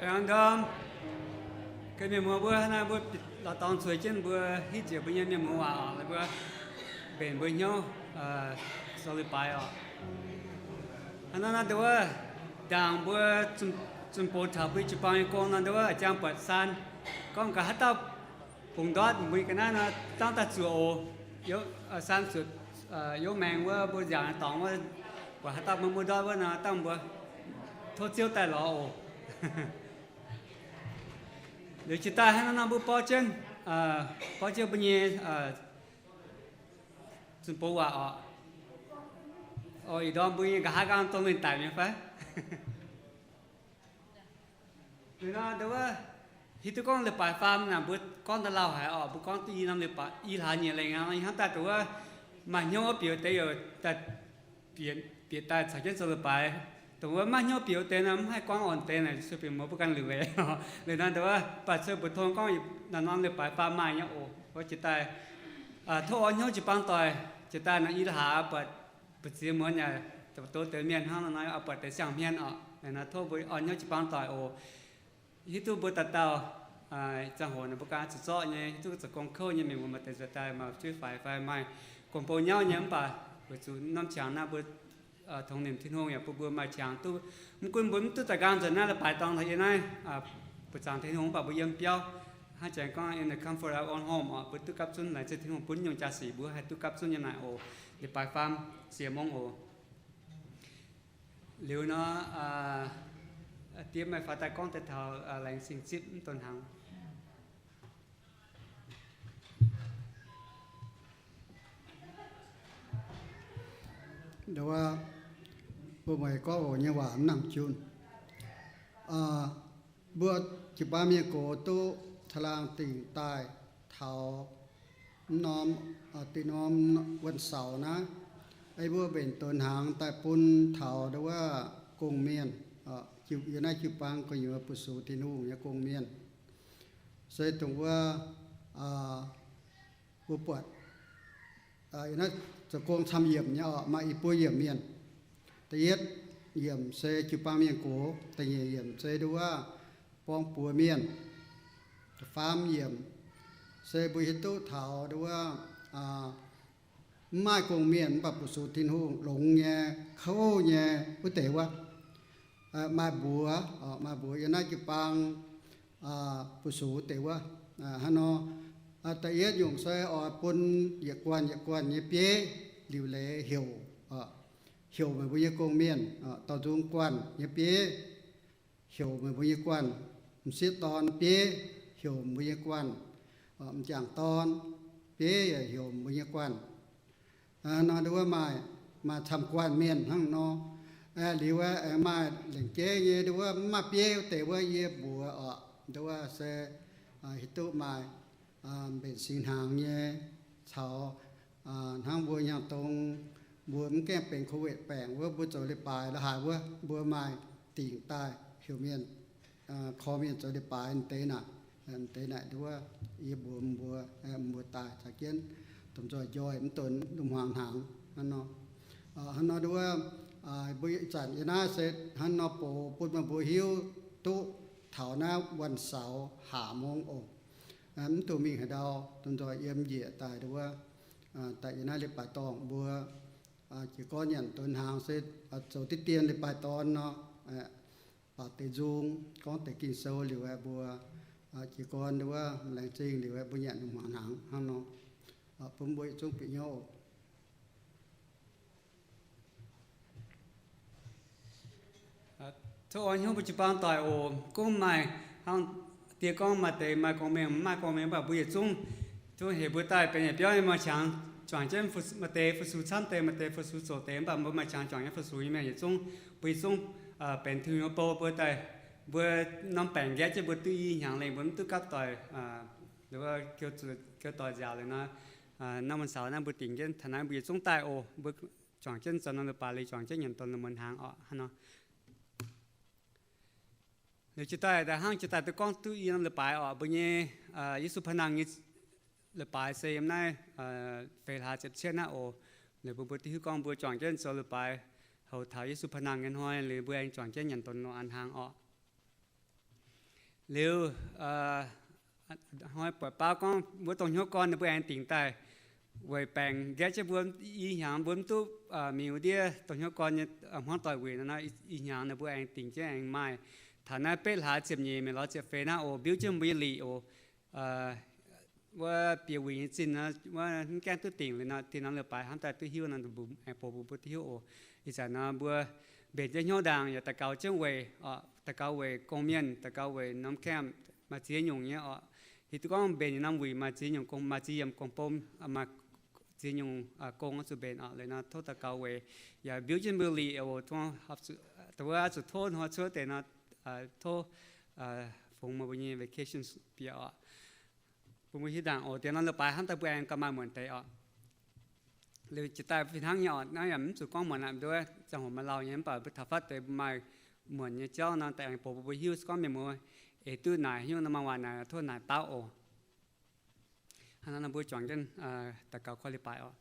Ndorm, mienh muoz mbuo, hnangv naaiv mbuo lorz dorngx cueix jienv mbuo hiuv jiex mbuo nyei mienh muoz waac oc, mbuo mbenc mbuo hnyouv zoux leiz-baaix oc. Hnangv naaiv nor, nduov, ndaangc mbuo zunh bouc taux mbuo jiu-baang nyei gong nor, nduov, jangx buatc saan, gorngv nqa'haav dauh bungx ndortv mbuo nyei ga'naaiv nor, dangv daaih zuoqc oc. Saan zuqc youz maengx wuov, mbuo nziaauc dorngx wuov, buatc haaix dauh maiv muoz ndortv wuov nor, dangh mbuo tov Ziouv daaih lorz oc. Liuz jiex daaih hnangv naaiv nor mbuo borqv jienv, borqv jienv mbuo nyei zunh bouc waac oc. Ih ndorm mbuo nyei nqa'haav nqaang dongh mengh daic mi'aqv fai? Liuz nor, nduov, hiuv duqv gorngv leiz-baaix faam naaic mbuo gorngv daaih lauh haic oc. Mbuo gorngv duqv i norm leiz-baaix, i hlaax nyeic lengh aqv, ih hnangv daaih dongh wuov maaih hnyouv wuov bieqc deix youc daaih bieqc daaih caux jienv zoux leiz-baaix. Dongh wuov maiv hnyouv bieqc wuov deix nor, mv haih gorngv orn deix naaic, sueih bieqc muoz mbuo ganh liuc leiz. Liuz nor, nduov, baac cuotv mbuox tong gorngv naaic norm leiz-baaix faam maaih nyei oc. Wuov jiex daaih tov orn hnyouv jiu-baang doic, jiex daaih nor i hlaax buatc, buatc ziex muonz yaac douz deix mienh hnangv nor, buatc deix siang-hmien oc. Nor tov mbuo orn hnyouv jiu-baang doic oc. Hiuv duqv mbuo dauh dauh ziangh hoc naaic mbuo ganh zuqc zorqv nyei, hiuv duqv zoux gong kouv nyei mienh muoz maaih deix nzuonx daaih maaih jueiv faix fai maaih gong-bou nyauv nyei, mv baac weic zuqc norm qangx naaiv mbuo tongx nimc Tin-Hungh yaac bun mbuo maaih qangx duqv. Mv gunv mbuo mv duqv daaih nqaang nzuonx naaiv leiz-baaix dorngx taux yie naaiv, buoz-zaangc Tin-Hungh, mv baac mbuo yiem biauv hnangv jangx gorngv in the comfort of our own home oc, mbuo duqv gapv zunv laengz zingh Tin-Hungh bun nyungc jaa-sic mbuo haih duqv gapv zunv nyei naaic oc. Leiz-baaix faam siec mong oc. Liuz nor, diev maaih faaux daaih gorngv deix taux laengz zingh zipv mv donx hnaangx. Nduov, mbuo mueiz gorngv oc nyei waac mv nangc junc. Mbuo jiu-baang mienh gox duqv caangh laangh dingc daaih taux mv norm, da'norm วันเสาร์ naaiv, ei mbuo mbenc donx hnaangx daaih bun taux nduov gong-mienh, yiem naaiv jiu-baang gu'nyuoz bu sux Tin-Hungh nyei gong-mienh. Se dongh wuov mbuo buatc naaiv zoux gong camv yiemc nyei oc, maaih i buo yiemc mienh. Da'yietv yiemc se jiu-baang mienh gox, da'nyeic yiemc se nduov borng-buoz mienh. Da'faam yiemc se mbuo hiuv duqv taux nduov mv maaih gong-mienh mv baac bu sux Tin-Hungh longx nyei, kouv nyei wuov deix wuov. Maaih mbuox, maaih mbuox yiem naaiv jiu-baang bu sux wuov deix wuov. Hnangv nor, da'yietv nyungc se oix bun yietc guanh yietc guanh nyei bieiv liuc leiz heuc, heuc meih mbuo nyei gong-mienh, dorh nzung guanh nyei bieiv heuc meih mbuo nyei guanh, m'sieqv dorn bieiv heuc mbuo nyei guanh, m'jangc dorn bieiv yaac heuc mbuo nyei guanh. Nor nduov maaih, maaih camv guanh mienh hnangv nor. Liuz aengx maaih lengc jeiv nyei nduov mv maaih bieiv wuov deix wuov yie mbuox oc, nduov se hiuv duqv maaih mbenc singx hnaangx nyei, caux hnangv mbuo hnyangx-dongh mbuo mv gaengh benx COVID baengc wuov, mbuo zoux leiz-baaix la'haaix wuov, mbuo maaih dingc daaih heuc mienh, korv mienh zoux leiz-baaix deix naaic, deix naaic nduov yie mbuox mbuo, mbuo daaih caux jienv domh nzoih njoih mv donx lungh hmuangx hnaangx hnangv nor. Hnangv nor nduov mbuo ih zanc yie naaiv se hnangv nor bouc bun meih mbuo hiuv duqv taux naaiv วันเสาร์ haac mong oc. Mv dungx mingh haaix ndau, domh nzoih yiem njiec daaih nduov, daaih yiem naaiv leiz-baaix dorngh mbuo jiez gorn nyanc donx hnaangx se zoux diqv dien leiz-baaix dorn nor, baaux deix nzung, gorngv deix Ging-Sou liuz aeqv, mbuo jiez gorn nduov laengz zingh liuz aeqv, mbuo nyanc lungh hmuangx hnaangx hnangv nor, bun mbuo yietc zungv bieqc hnyouv. Tov orn hnyouv mbuo jiu-baang doic oc. Gunv maaih hnangv die gorngv maaih deix maaih gorngv mengh, mv maaih gorngv mengh, mv baac mbuo yietc zungv, zungv heuc mbuo daaih benx yietc biauv nyei maaih qangx juangc jienv, maaih deix fu-sux camv deix, maaih deix fu-sux zoqc deix, mv baac mbuo maaih qangx juangc nyei fu-sux nyei mienh yietc zungv, mbuo yietc zungv benx Tin-Hungh nyei bou, mbuo daaih, mbuo norm baengc nqaeqv jienv mbuo duqv i hnyangx lengh, mbuo mv duqv gapv doic, keu doic nziaauc liuz nor, norm วันเสาร์ naaiv mbuo dingc jienv taux naaiv mbuo yietc zungv daaih oc. Mbuo juangc jienv zoux norm leiz-baaix liuz juangc jienv nyanc donx lungh muonz hnaangx oc hnangv nor. Liuz jiex daaih hnangv jiex daaih duqv gorngv duqv i norm leiz-baaix oc, mbuo nyei Yesu Paa Nangh nyei leiz-baaix se yiem naaiv feix hlaax ziepc cietv naaiv oc. Liuz mbuo mbuo duqv hiuv gorngv mbuo juangc jienv zoux leiz-baaix, houc taux Yesu Paa Nangh nyei hnoi liuz mbuo aengx juangc jienv nyanc donx lungh muonz hnaangx oc. Liuz, hnoi buatc baav gorngv wuov dongh hnyouv gorn ninh mbuo aengx dingc daaih weic baengc nqaeqv jienv mbuo i hnyangx mbuo mv duqv miuz ndiev dongh hnyouv gorn nyei hmuangv doic wuic nor, i hnyangx ninh mbuo aengx dingc jienv aengx maaih taux naaiv betv hlaax ziepc nyeic mingh lorz ziepc feix naaiv oc, mbiuv jienv mbuo nyei lic oc. Wuov bieqc wuic nyei zinh, wuov mv gaengh duqv dingc liuz nor, tin norm leiz-baaix hnamv daaih duqv hiuv nor, aengx bouc mbuo duqv hiuv oc. Ih zanc nor mbuo mbenc jienv hnyouv ndaangc yaac daux gaux jienv weic, daux gaux weic gong-mienh, daux gaux weic norm camp maaih ziex nyungc nyei oc. Hiuv duqv gorngv mbenc nyei norm wuic maaih ziex nyungc gong, maaih ziex yiemc gong-bom, maaih ziex nyungc gong oix zuqc mbenc oc. Liuz nor tov daux gaux weic yaac mbiuv jienv mbuo lic oc. Wuov zuqc tov hnoi cuotv deix nor, tov fungx meih mbuo nyei vacation bieqc oc. Bun mbuo hiuv ndaangc oc, deix norm leiz-baaix hnamv daaih mbuo aengx gauh maaih muonc deix oc. Liuz jiex daaih fih hnangv nyei oc, naaiv yaac mv zuqc gorngv muonc aqv, nduov ziangh hoc maaih lauh nyei, mv baac mbuo taux fatv deix maaih muonc nyei jauv nor, daaih aengx bouc bun mbuo hiuv. Se gorngv mienh muoz eix duqv naaic hnyouv nor, maaih waac naaic tov naaic dau oc. Hnangv naaiv nor mbuo juangc jienv daux gaux koi leiz-baaix oc.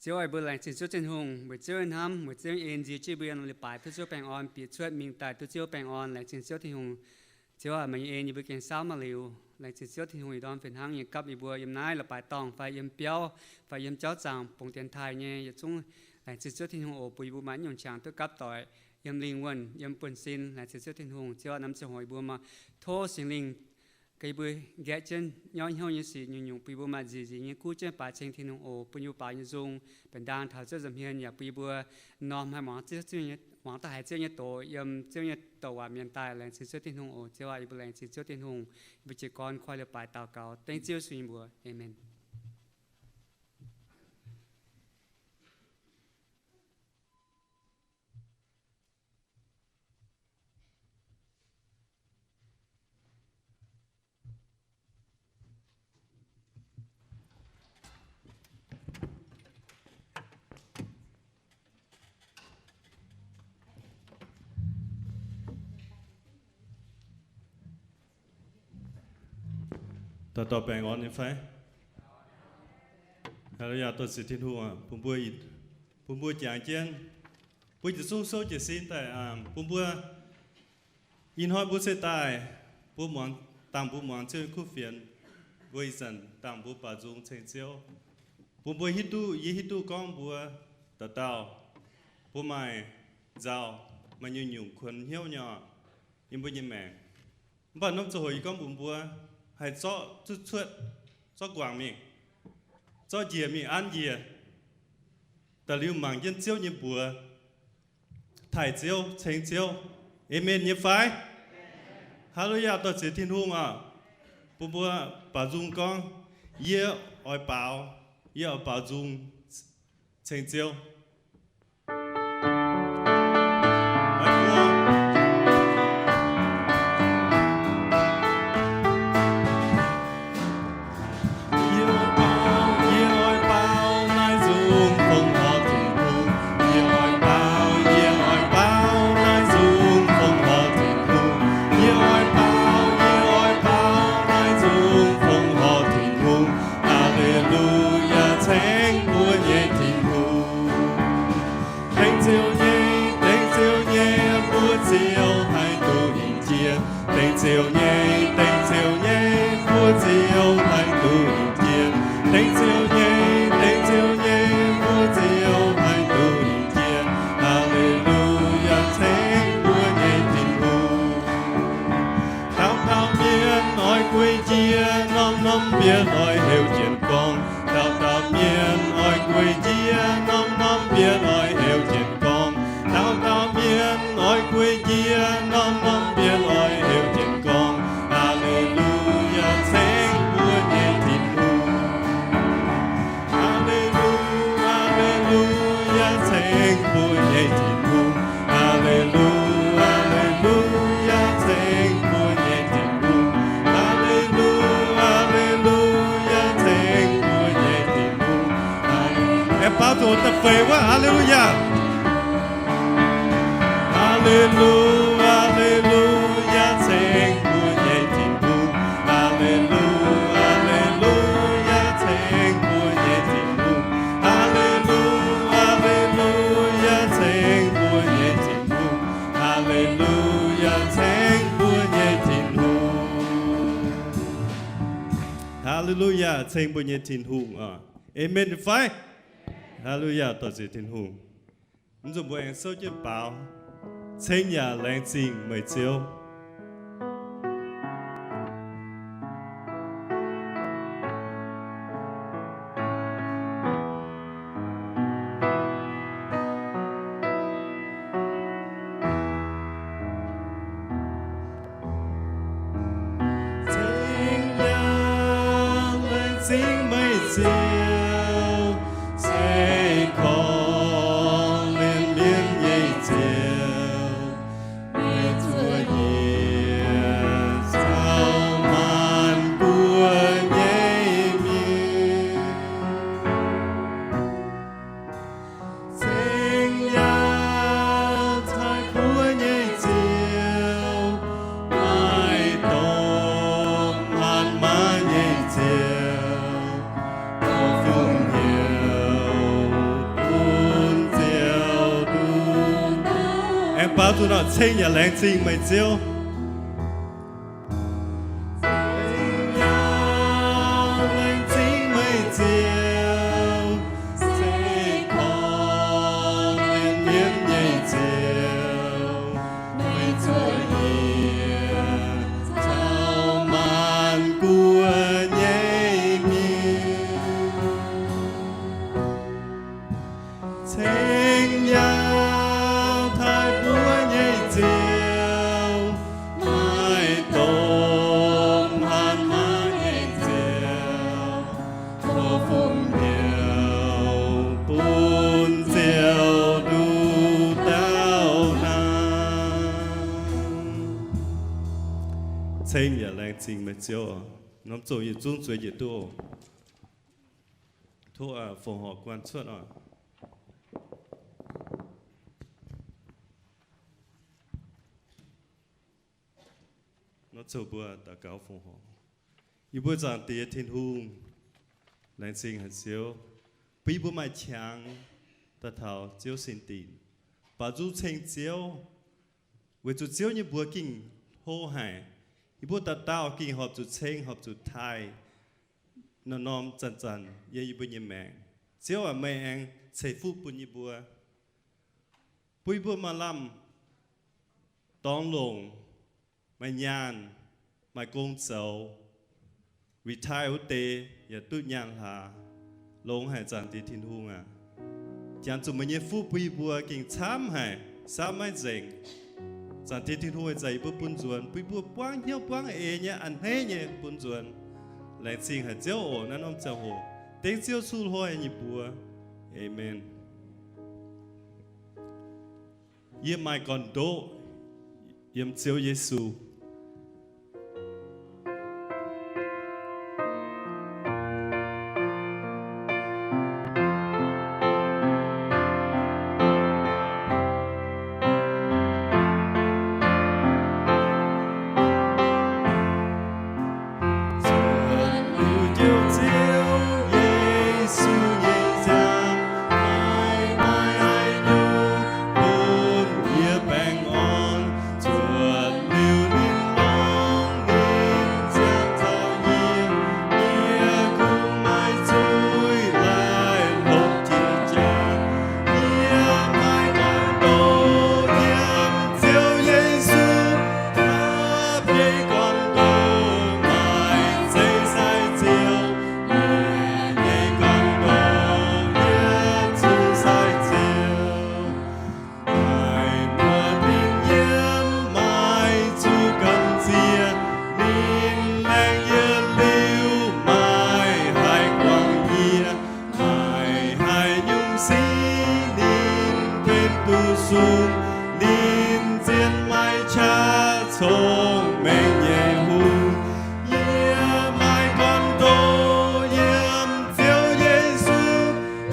Ziouv aac, mbuo laengz zingh Ziouv Tin-Hungh weic Ziouv nyei hnamv, weic Ziouv nyei en nzie jienv mbuo yiem norm leiz-baaix duqv Ziouv baengh orn bieqc cuotv mingh daaih duqv Ziouv baengh orn. Laengz zingh Ziouv Tin-Hungh. Ziouv aac, meih nyei en yie mbuo gengh saauv maiv liuz. Laengz zingh Ziouv Tin-Hungh ih ndorm fih hnangv nyei gapv yie mbuo yiem naaiv leiz-baaix dorngh fai yiem biauv fai yiem jauv zaangc bungx dienx taaih nyei yietc zungv. Laengz zingh Ziouv Tin-Hungh oc, bun yie mbuo maaih nyungc qangx duqv gapv doic yiem lingh wuonh, yiem buonv-sin. Laengz zingh Ziouv Tin-Hungh. Ziouv aac, naaiv ziangh hoc yie mbuo maaih tov Singx Lingh gaax yie mbuo nqaeqv jienv nyorqv hnyouv nyei sic nyungc-nyungc, bun yie mbuo maaih nziec nziex nyei guv jienv baaux ceng Tin-Hungh oc, bun yie mbuo baaux nyei nzung benx ndaang taux Ziouv nza'hmien, yaac bun yie mbuo norm haih muangx, muangx daaih haiz Ziouv nyei doz, yiem Ziouv nyei douc waac mienh daaih. Laengz zingh Ziouv Tin-Hungh oc. Ziouv aac, yie mbuo laengz zingh Ziouv Tin-Hungh. Yie mbuo jiez gorn koi leiz-baaix daux gaux dengv Ziouv Yesu nyei mbuox. Aamen. Dauh dauh baengh orn nyei fai? Haa^lu^yaa, dor-ziec Tin-Hungh aac, bun mbuo, bun mbuo jangx jienv, mbuo jiez zungv souv jiez sin daaih, bun mbuo ih hnoi mbuo se daaih, mbuo muangx, dangh mbuo muangx Ziouv nyei kuv fienx, mbuo ih zanc dangh mbuo baaux nzung ceng Ziouv, bun mbuo hiuv duqv, yie hiuv duqv gorngv mbuo dauh dauh, mbuo maaih nzauh, maaih nyungc-nyungc kuonx hnyouv nyei oc, yiem mbuo nyei maengc. Mv baac norm ziangh hoc yie gorngv mbuox mbuo, haih zorqv zuqv cuotv, zorqv guangc mingh, zorqv njiec mingh an njiec, da'liuz mangc jienv Ziouv nyei mbuox, taaih Ziouv, ceng Ziouv. Aamen nyei fai? Haa^lu^yaa, dor-ziec Tin-Hungh aac, bun mbuo baaux nzung gorngv, yie oix baaux, yie oix baaux nzung ceng Ziouv. Haa^le^lu^yaa, ceng mbuo nyei Tin-Hungh. Tengx Ziouv nyei, tengx Ziouv nyei, mbuo Ziouv haih duqv hingh jiex. Tengx Ziouv nyei, tengx Ziouv nyei, mbuo Ziouv haih duqv hingh jiex. Tengx Ziouv nyei, tengx Ziouv nyei, mbuo Ziouv haih duqv hingh jiex. Haa^le^lu^yaa, ceng mbuo nyei Tin-Hungh. Dauh dauh mienh oix guei njiec, norm-norm mienh oix heuc jienv gorngv. Dauh dauh mienh oix guei njiec, norm-norm mienh oix heuc jienv gorngv. Dauh dauh mienh oix guei njiec, norm-norm mienh oix heuc jienv gorngv. Haa^le^lu^yaa, ceng mbuo nyei Tin-Hungh. Haa^le^lu, haa^le^lu^yaa, ceng mbuo nyei Tin-Hungh. Haa^le^lu, haa^le^lu^yaa, ceng mbuo nyei Tin-Hungh. Haa^le^lu, haa^le^lu^yaa, ceng mbuo nyei Tin-Hungh. Aengx baaux zuqc da'feix wuov, haa^le^lu^yaa. Haa^le^lu, haa^le^lu^yaa, ceng mbuo nyei Tin-Hungh. Haa^le^lu, haa^le^lu^yaa, ceng mbuo nyei Tin-Hungh. Haa^le^lu, haa^le^lu^yaa, ceng mbuo nyei Tin-Hungh. Haa^le^lu^yaa, ceng mbuo nyei Tin-Hungh. Haa^le^lu^yaa, ceng mbuo nyei Tin-Hungh oc. Aamen fai? Haa^le^lu^yaa, dorh nziex Tin-Hungh. Mv nzunc mbuo aengx souv jienv baaux, Ceng yaac laengz zingh meih Ziouv. Ceng yaac laengz zingh meih Ziouv, se korv-lienh mienh nyei Ziouv. Meih zuov nyie caux maanc buo nyei mienh. Ceng yaac taaih buov nyei Ziouv, maaih domh hatc maaz nyei Ziouv, dorh fungx hnyouv bun Ziouv nduqc. Aengx baaux zuqc nor, Ceng yaac laengz zingh meih Ziouv. Ceng yaac laengz zingh meih Ziouv, se korv-lienh mienh nyei Ziouv. Meih zuov nyie caux maanc buo nyei mienh. Ceng yaac taaih buov nyei Ziouv, maaih domh hatc maaz nyei Ziouv, dorh fungx hnyouv bun Ziouv nduqc dauh hnangv. Ceng yaac laengz zingh meih Ziouv oc. Norm zongh yietc zungv zueiz njiec duqv oc. Tov fongc horc guanh cuotv oc. Nor zoux mbuo daux gaux fongc horc. Yie mbuo Zaangc Diex Tin-Hungh, laengz zingh haic Ziouv, bun yie mbuo maaih qangx daaih taux Ziouv sin dinc, baaux nzung ceng Ziouv, weic zuqc Ziouv nyei mbuox gengh hlo haic. Yie mbuo dauh dauh gengh horpc zuqc ceng, horpc zuqc taaih norm-norm zanc-zanc yiem yie mbuo nyei maengc. Ziouv aac, meih aengx ceix fuqv bun yie mbuo, bun yie mbuo maaih lamh dorngx longc, maaih nyaanh, maaih gong zoux, retire wuov deix yaac duqv nyaanh hlaax, longx haic Zaangc Diex Tin-Hungh aac. Jangx zuqc meih nyei fuqv bun yie mbuo gengh camv haic, samv maiv nzengc. Zaangc Diex Tin-Hungh, ih zanc yie mbuo bun nzuonx, bun yie mbuo buangv hnyouv buangv eix nyei a'hneiv nyei bun nzuonx. Laengz zingh haic Ziouv oc, naaiv norm ziangh hoc dengv Ziouv Yesu hlo nyei mbuox. Aamen. Yie maaih gorn-ndoqv yiem Ziouv Yesu. Zuotc liuz Njoux Ziouv Yesu nyei nziaamv, maaih maaih haaix nyungc bun yie baengh orn? Zuotc liuz ninh lorngx ninh nziaamv caux yie, yie kungx maaih zuiz laih hlopv jiex jaax. Yie maaih gorn-ndoqv yiem Ziouv Yesu, da'bieiv gorn-ndoqv maaih zeiz sai Ziouv, yie nyei gorn-ndoqv yietc zungv sai Ziouv. Naaiv muoz-doic yiem maiv zuqc gamh nziex, ninh laengz yie liuz maiv haih guangc yie. Maaih haaix nyungc sic ninh benx duqv sung, ninh zien maaih qaqv cong-mengh nyei hungh. Yie maaih gorn-ndoqv yiem Ziouv Yesu,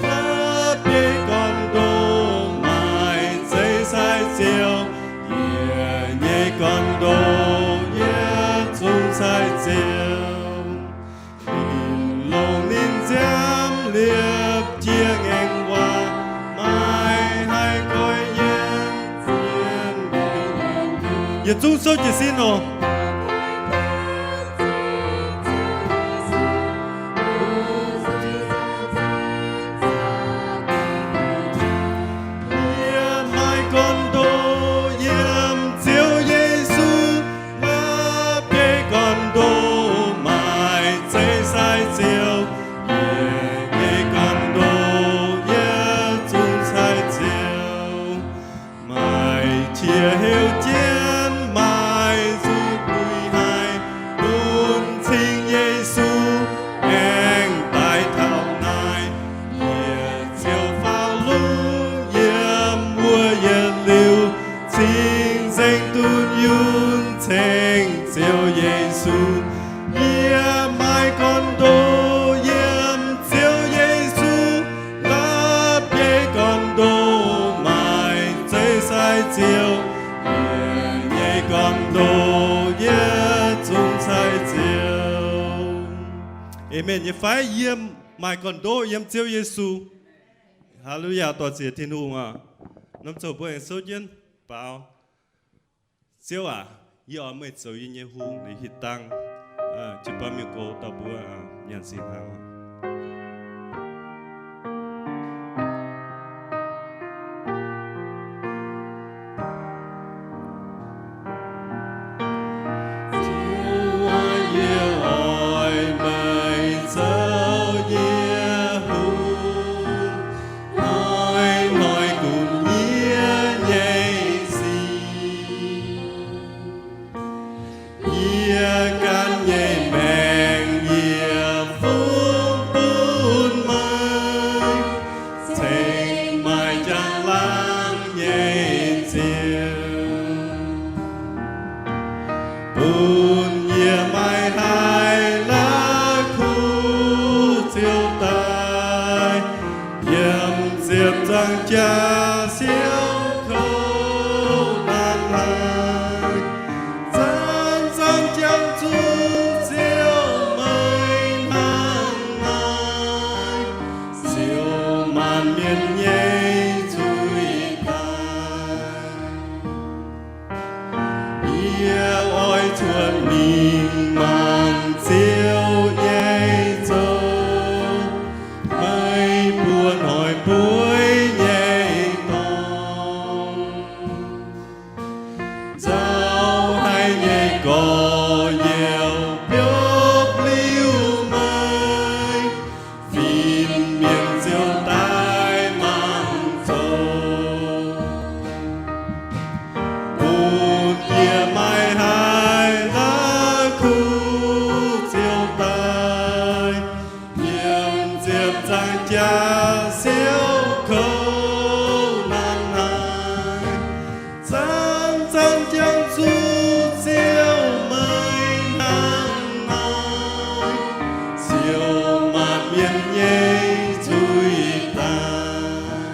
da'bieiv gorn-ndoqv maaih zeiz sai Ziouv, yie nyei gorn-ndoqv yietc zungv sai Ziouv. Ninh longc ninh nziaamv liepc jienv ngaengc waac, maiv haih goiv yiem zien. Yietc zungv souv jiez sin oc. Ziouv, yie nyei gorn-ndoqv yie zungv cai Ziouv. Aamen. Nyei fai yie maaih gorn-ndoqv yiem Ziouv Yesu. Haleluyaa, dorh ziex Tin-Hungh aac. Norm zoux mbuo aengx souv jienv baaux. Ziouv aac, yie oix meih zoux yie nyei hungh. Liuz hitv dangh, jiu-baang mienh gox dauh mbuo nyanc singx hnaangx. Ziouv aac, yie oix meih zoux yie hungh, hnoi-hnoi gunv yie nyei sic. Yie ganh nyei maengc yie fungx bun meih, cingx maaih njang-laangc nyei Ziouv, bun yie maiv haih la'kuqv ziouc daaih, yiem ziepc nzaangc jaax siouc kouv nanv haic. Zanc-zanc jangx zuqc Ziouv meih hnangv naaiv, siou maanc mienh nyei zuiz daaih. Yie oix cuotv mingh mangc Ziouv nyei zoux, meih buo hnoi bueiv nyei dorngx. Nzauh haic nyei gorx-youz biopv liuz meih, fin-mienh ziouc daaih mangc zoux, bun yie maiv haih la'kuqv ziouc daaih, yiem ziepc nzaangc jaax siouc kouv nanv haic. Zanc-zanc jangx zuqc Ziouv meih hnangv naaiv, siou maanc mienh nyei zuiz daaih.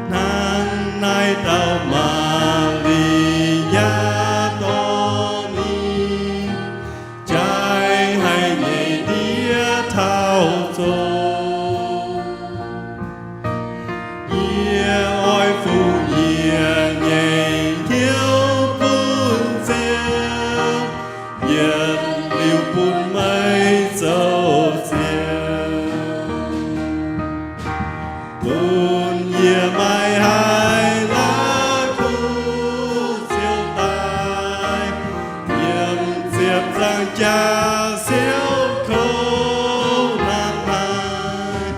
Hnangv naaiv dauh Maa^li^yaa dorh ninh jaaix haic nyei ndiev taux zoh. Yie oix fuqv yie nyei hnyouv bun Ziouv, yietc liuz bun meih zoux Ziouv, bun yie maiv haih la'kuqv ziouc daaih, yiem ziepc nzaangc jaax siouc kouv nanv haic.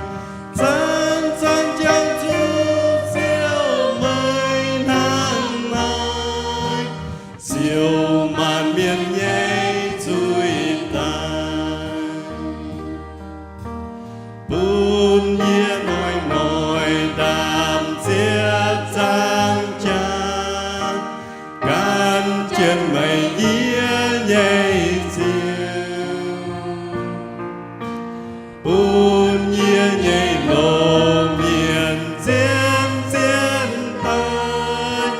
Zanc-zanc jangx zuqc Ziouv meih hnangv naaiv, siou maanc mienh nyei zuiz daaih, bun yie hnoi-hnoi ndaamv ziepc nzaangc jaax gan jienv meih, yie nyei Ziouv, bun yie nyei loz-mienh zien-zien daaih,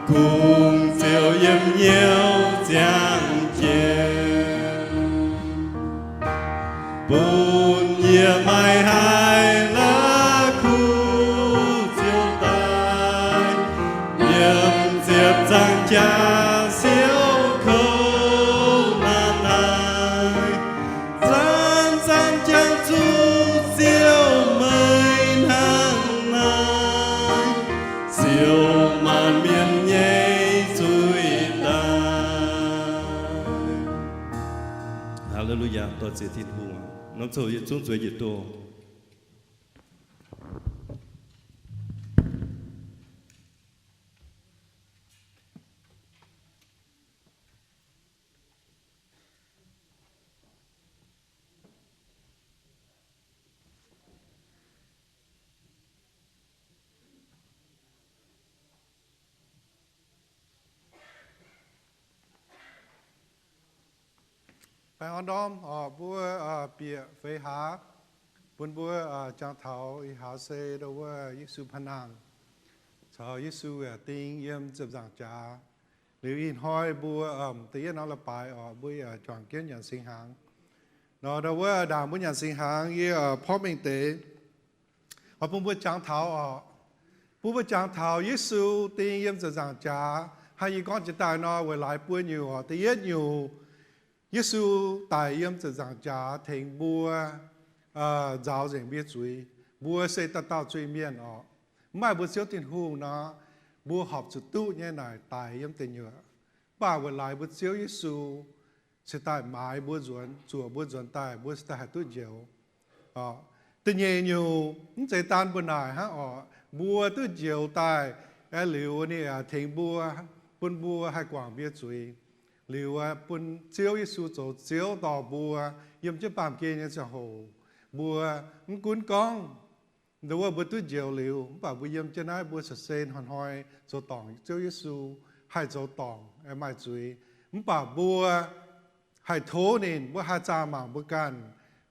kungx ziouc yiem hnyouv ziangh jienv, bun yie maiv haih la'kuqv ziouc daaih, yiem ziepc nzaangc jaax siouc kouv nanv haic. Zanc-zanc jangx zuqc Ziouv meih hnangv naaiv, siou maanc mienh nyei zuiz daaih. Haa^le^lu^yaa, dorh ziex Tin-Hungh. Norm ziouc yietc zungv zueiz yietc doz. Baengh orn ndorm oc, mbuo bieqc feix hlaax, bun mbuo jangx taux ih hlaax se ndo wuov Yesu panh nangh. caux Yesu yaac ding yiem ziepc nzaangc jaax. Liuz ih hnoi mbuo, da'yietv norm leiz-baaix oc, mbuo yaac juangc jienv nyanc singx hnaangx. Nor ndau wuov ndaangc mbuo nyanc singx hnaangx, yie porv mengh deix oix bun mbuo jangx taux oc, bun mbuo jangx taux Yesu ding yiem ziepc nzaangc jaax. Hnangv yie gorngv jiex daaih nor, weic laaix buo nyungc oc. Da'yietv nyungc, Yesu daic yiem ziepc nzaangc jaax tengx mbuo nzaaux nzengc mbuo nyei zuiz. Mbuo se dauh dauh zuiz-mienh oc. Mv maaih mbuo Ziouv Tin-Hungh nor, mbuo horpc zuqc duqv nyei naaic daic yiem deic nyuoqc. Mv baac weic laaix mbuo Ziouv Yesu cingx daaih maaiz mbuo nzuonx, zuoqc mbuo nzuonx daaih, mbuo cingx daaih haih duqv njoux. Da'nyeic nyungc, mv zeiz daan mbuo naaic hnangv oc. Mbuo duqv njoux daaih, aeqv, liuz ninh tengx mbuo, bun mbuo haih guangc mbuo nyei zuiz. Liuz bun Ziouv Yesu zoux Ziouv dorh mbuo yiem jienv baamh gen nyei ziangh hoc, mbuo mv gunv gorngv ndau wuov mbuo duqv njoux liuz, mv baac mbuo yiem jienv naaiv mbuo se hnoi-hnoi zoux dorngc Ziouv Yesu, haih zoux dorngc, maaih zuiz. Mv baac mbuo haih tov ninh, mbuo haih zaah mangc mbuo ganh.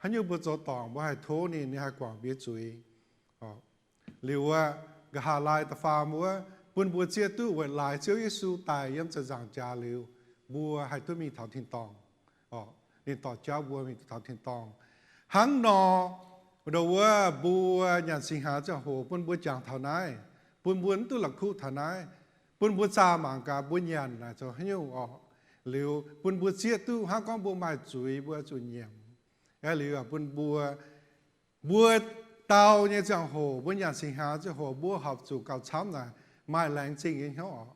Haaix nyungc mbuo zoux dorngc, mbuo haih tov ninh, ninh haih guangc mbuo nyei zuiz. Liuz wuov, nqa'haav laai da'faam wuov, bun mbuo zieqv duqv weic laaix Ziouv Yesu daic yiem ziepc nzaangc jaax liuz, mbuo haih duqv mingh taux tin-dorngh. Ninh dorh jauv mbuo mingh taux tin-dorngh. Hnangv nor, ndau wuov mbuo nyanc singx hnaangx ziangh hoc bun mbuo jangx taux naaiv, bun mbuo mv duqv la'kuqv taux naaiv, bun mbuo zaah mangc gaax mbuo nyanc naaic zoux haaix nyungc oc. Liuz bun mbuo zieqv duqv hnangv gorngv mbuo maaih zuiz mbuo zuqc nyiemc. Aeqv, liuz bun mbuo, mbuo dau nyei ziangh hoc, mbuo nyanc singx hnaangx ziangh hoc, mbuo horpc zuqc gauh camv naaic maaih laengz zingh nyei hnyouv oc.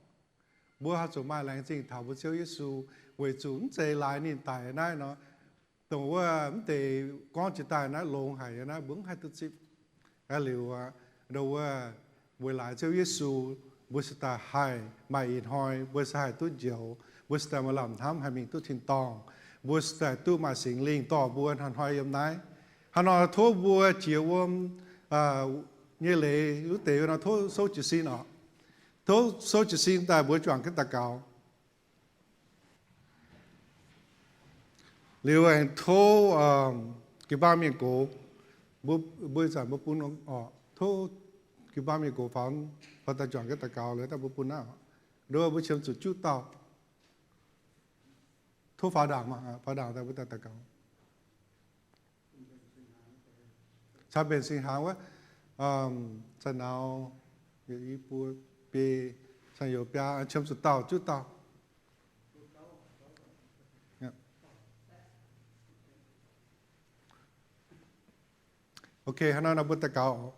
Mbuo horpc zuqc maaih laengz zingh taux mbuo Ziouv Yesu, weic zuqc mv zeiz laaix ninh daic naaiv nor, dongh wuov mv deix gorngv jiex daaih naaiv longx haic nyei naaiv mbuo mv haih duqv zipv. Aeqv, liuz ndau wuov weic laaix Ziouv Yesu, mbuo se daaih haih maaih ih hnoi, mbuo se haih duqv njoux, mbuo se daaih maaih lamh hnamv haih mingh duqv tin-dorngh, mbuo se daaih duqv maaih Singx Lingh dorh mbuo hnoi-hnoi yiem naaiv. Hnangv nor tov mbuo jiex wuom nyei leiz wuov deix nor tov souv jiez sin oc. Tov souv jiez sin daaih mbuo juangc jienv daux gaux. Liuz aengx tov jiu-baang mienh gox, mbuo, mbuo ih zanc mbuo bun oc, tov jiu-baang mienh gox faaux, faaux daaih juangc jienv daux gaux, liuz daaih mbuo bun naaiv oc. Nduov mbuo qiemx zuqc juqv dauh. Tov faaux ndaangc maah, faaux ndaangc daaih mbuo daaih daux gaux. Caux mbenc singx hnaangx wuov, caux nauz, yie buo biei, caux youz biaa, qiemx zuqc dauh juqv dauh. Ok, hnangv naaiv nor mbuo daux gaux.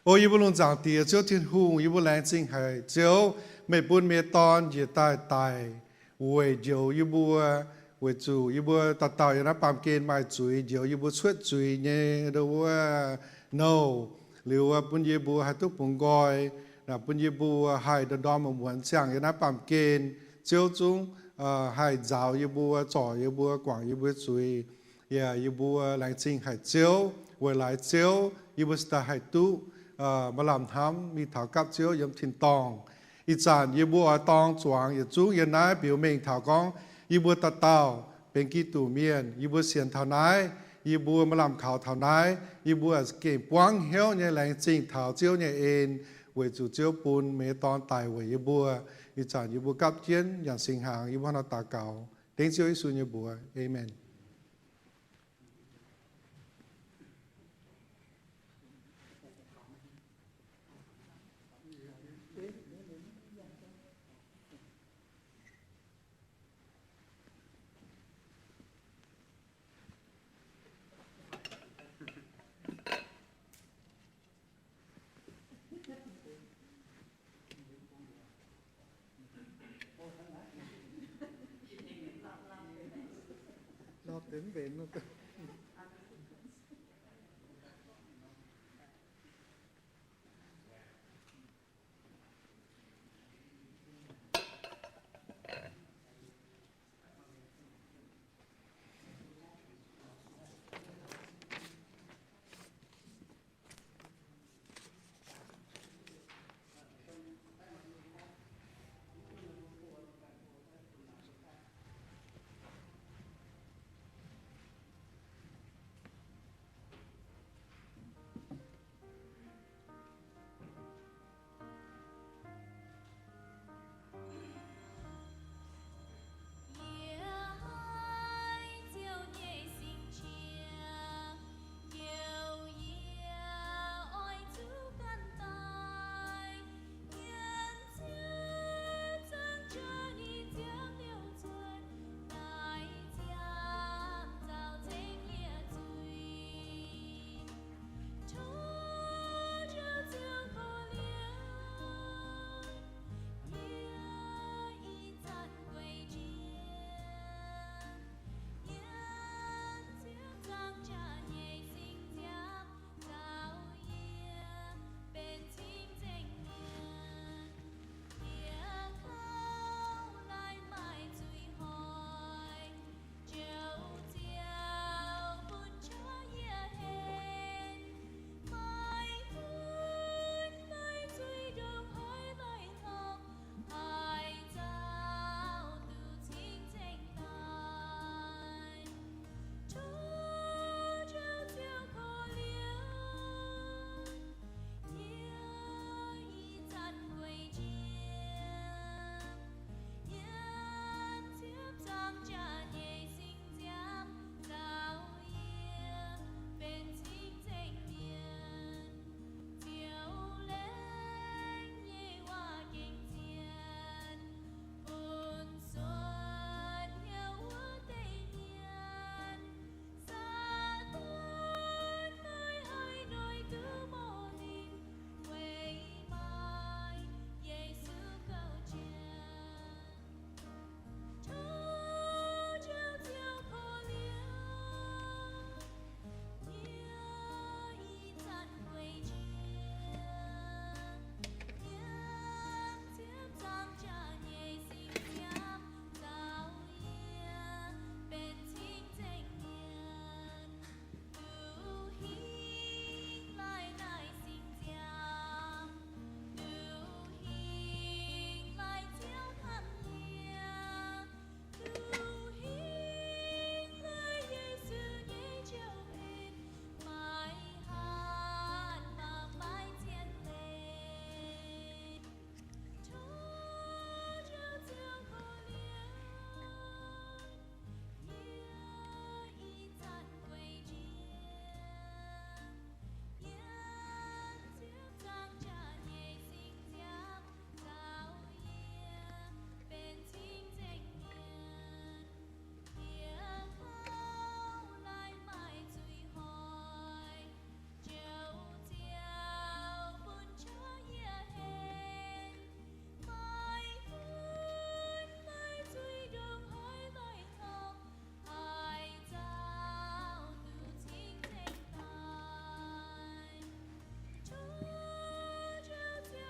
O yie mbuo lungh zaangc Diex, Ziouv Tin-Hungh, yie mbuo laengz zingh haic. Ziouv, meih bun meih nyei Dorn njiec daaih daic weic njoux yie mbuo, weic zuqc yie mbuo dauh dauh yiem naaiv baamh gen maaih zuiz, njoux yie mbuo cuotv zuiz nyei ndau wuov nouh, liuz bun yie mbuo haih duqv bungx nqoi, bun yie mbuo haih ndorm-ndorm muonz-muonz ziangh yiem naaiv baamh gen. Ziouv zungv haih nzaaux yie mbuo, zorc yie mbuo, guangc yie mbuo zuiz. Yaac yie mbuo laengz zingh haic Ziouv, weic laaix Ziouv yie mbuo cingx daaih haih duqv maaih lamh hnamv mingh taux gapv Ziouv yiem tin-dorngh. Ih zanc yie mbuo oix dorng zuangx yietc zungv yiem naaiv biux mengh taux gorngv yie mbuo dauh dauh benx Giduc mienh, yie mbuo sienx taux naaiv, yie mbuo maaih lamh kaux taux naaiv, yie mbuo gengh buangv hnyouv nyei laengz zingh taux Ziouv nyei en, weic zuqc Ziouv bun meih nyei Dorn daic weic yie mbuo. Ih zanc yie mbuo gapv jienv nyanc singx hnaangx, yie mbuo hnangv nor daux gaux dengv Ziouv Yesu nyei mbuox. Aamen.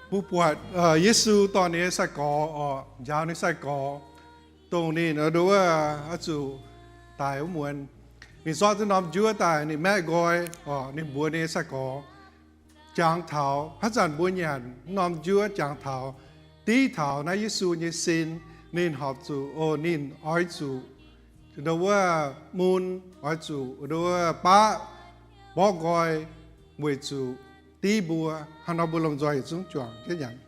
Mbuo buatc Yesu dorh ninh nyei sai-gorx oc, njaaux ninh sai-gorx, dongh ninh nduov oix zuqc daic wuov muonz. Ninh zorqv duqv norm njuov daaih, ninh maeqv nqoi oc, ninh mbuox ninh nyei sai-gorx, jangx taux haaix zanc mbuo nyanc norm njuov, jangx taux, div taux naaiv Yesu nyei sin, ninh horpc zuqc, o, ninh oix zuqc nduov wuov mun, oix zuqc nduov wuov baqv mborqv nqoi weic zuqc div mbuo. Hnangv nor mbuo lomh nzoih yietc zungv juangc jienv nyanc.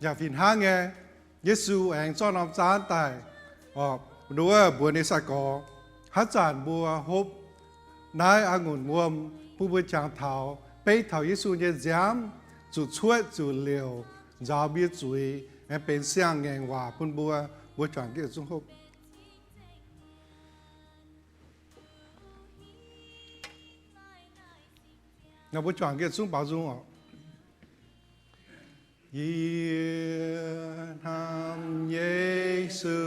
Yaac fih hnangv nyei, Yesu aengx zorqv norm zaanv daaih, nduov wuov mbuox ninh sai-gorx, haaix zanc mbuo hopv naaiv a'ngunc wuom, bun mbuo jangx taux, beiv taux Yesu nyei nziaamv zuqc cuotv zuqc liouc nzaaux mbuo nyei zuiz, aengx benx siang-ngaengc waac bun mbuo. Mbuo juangc jienv zungv hopv. Mbuo juangc jienv zungv baaux nzung oc. Yie hnamv Yesu,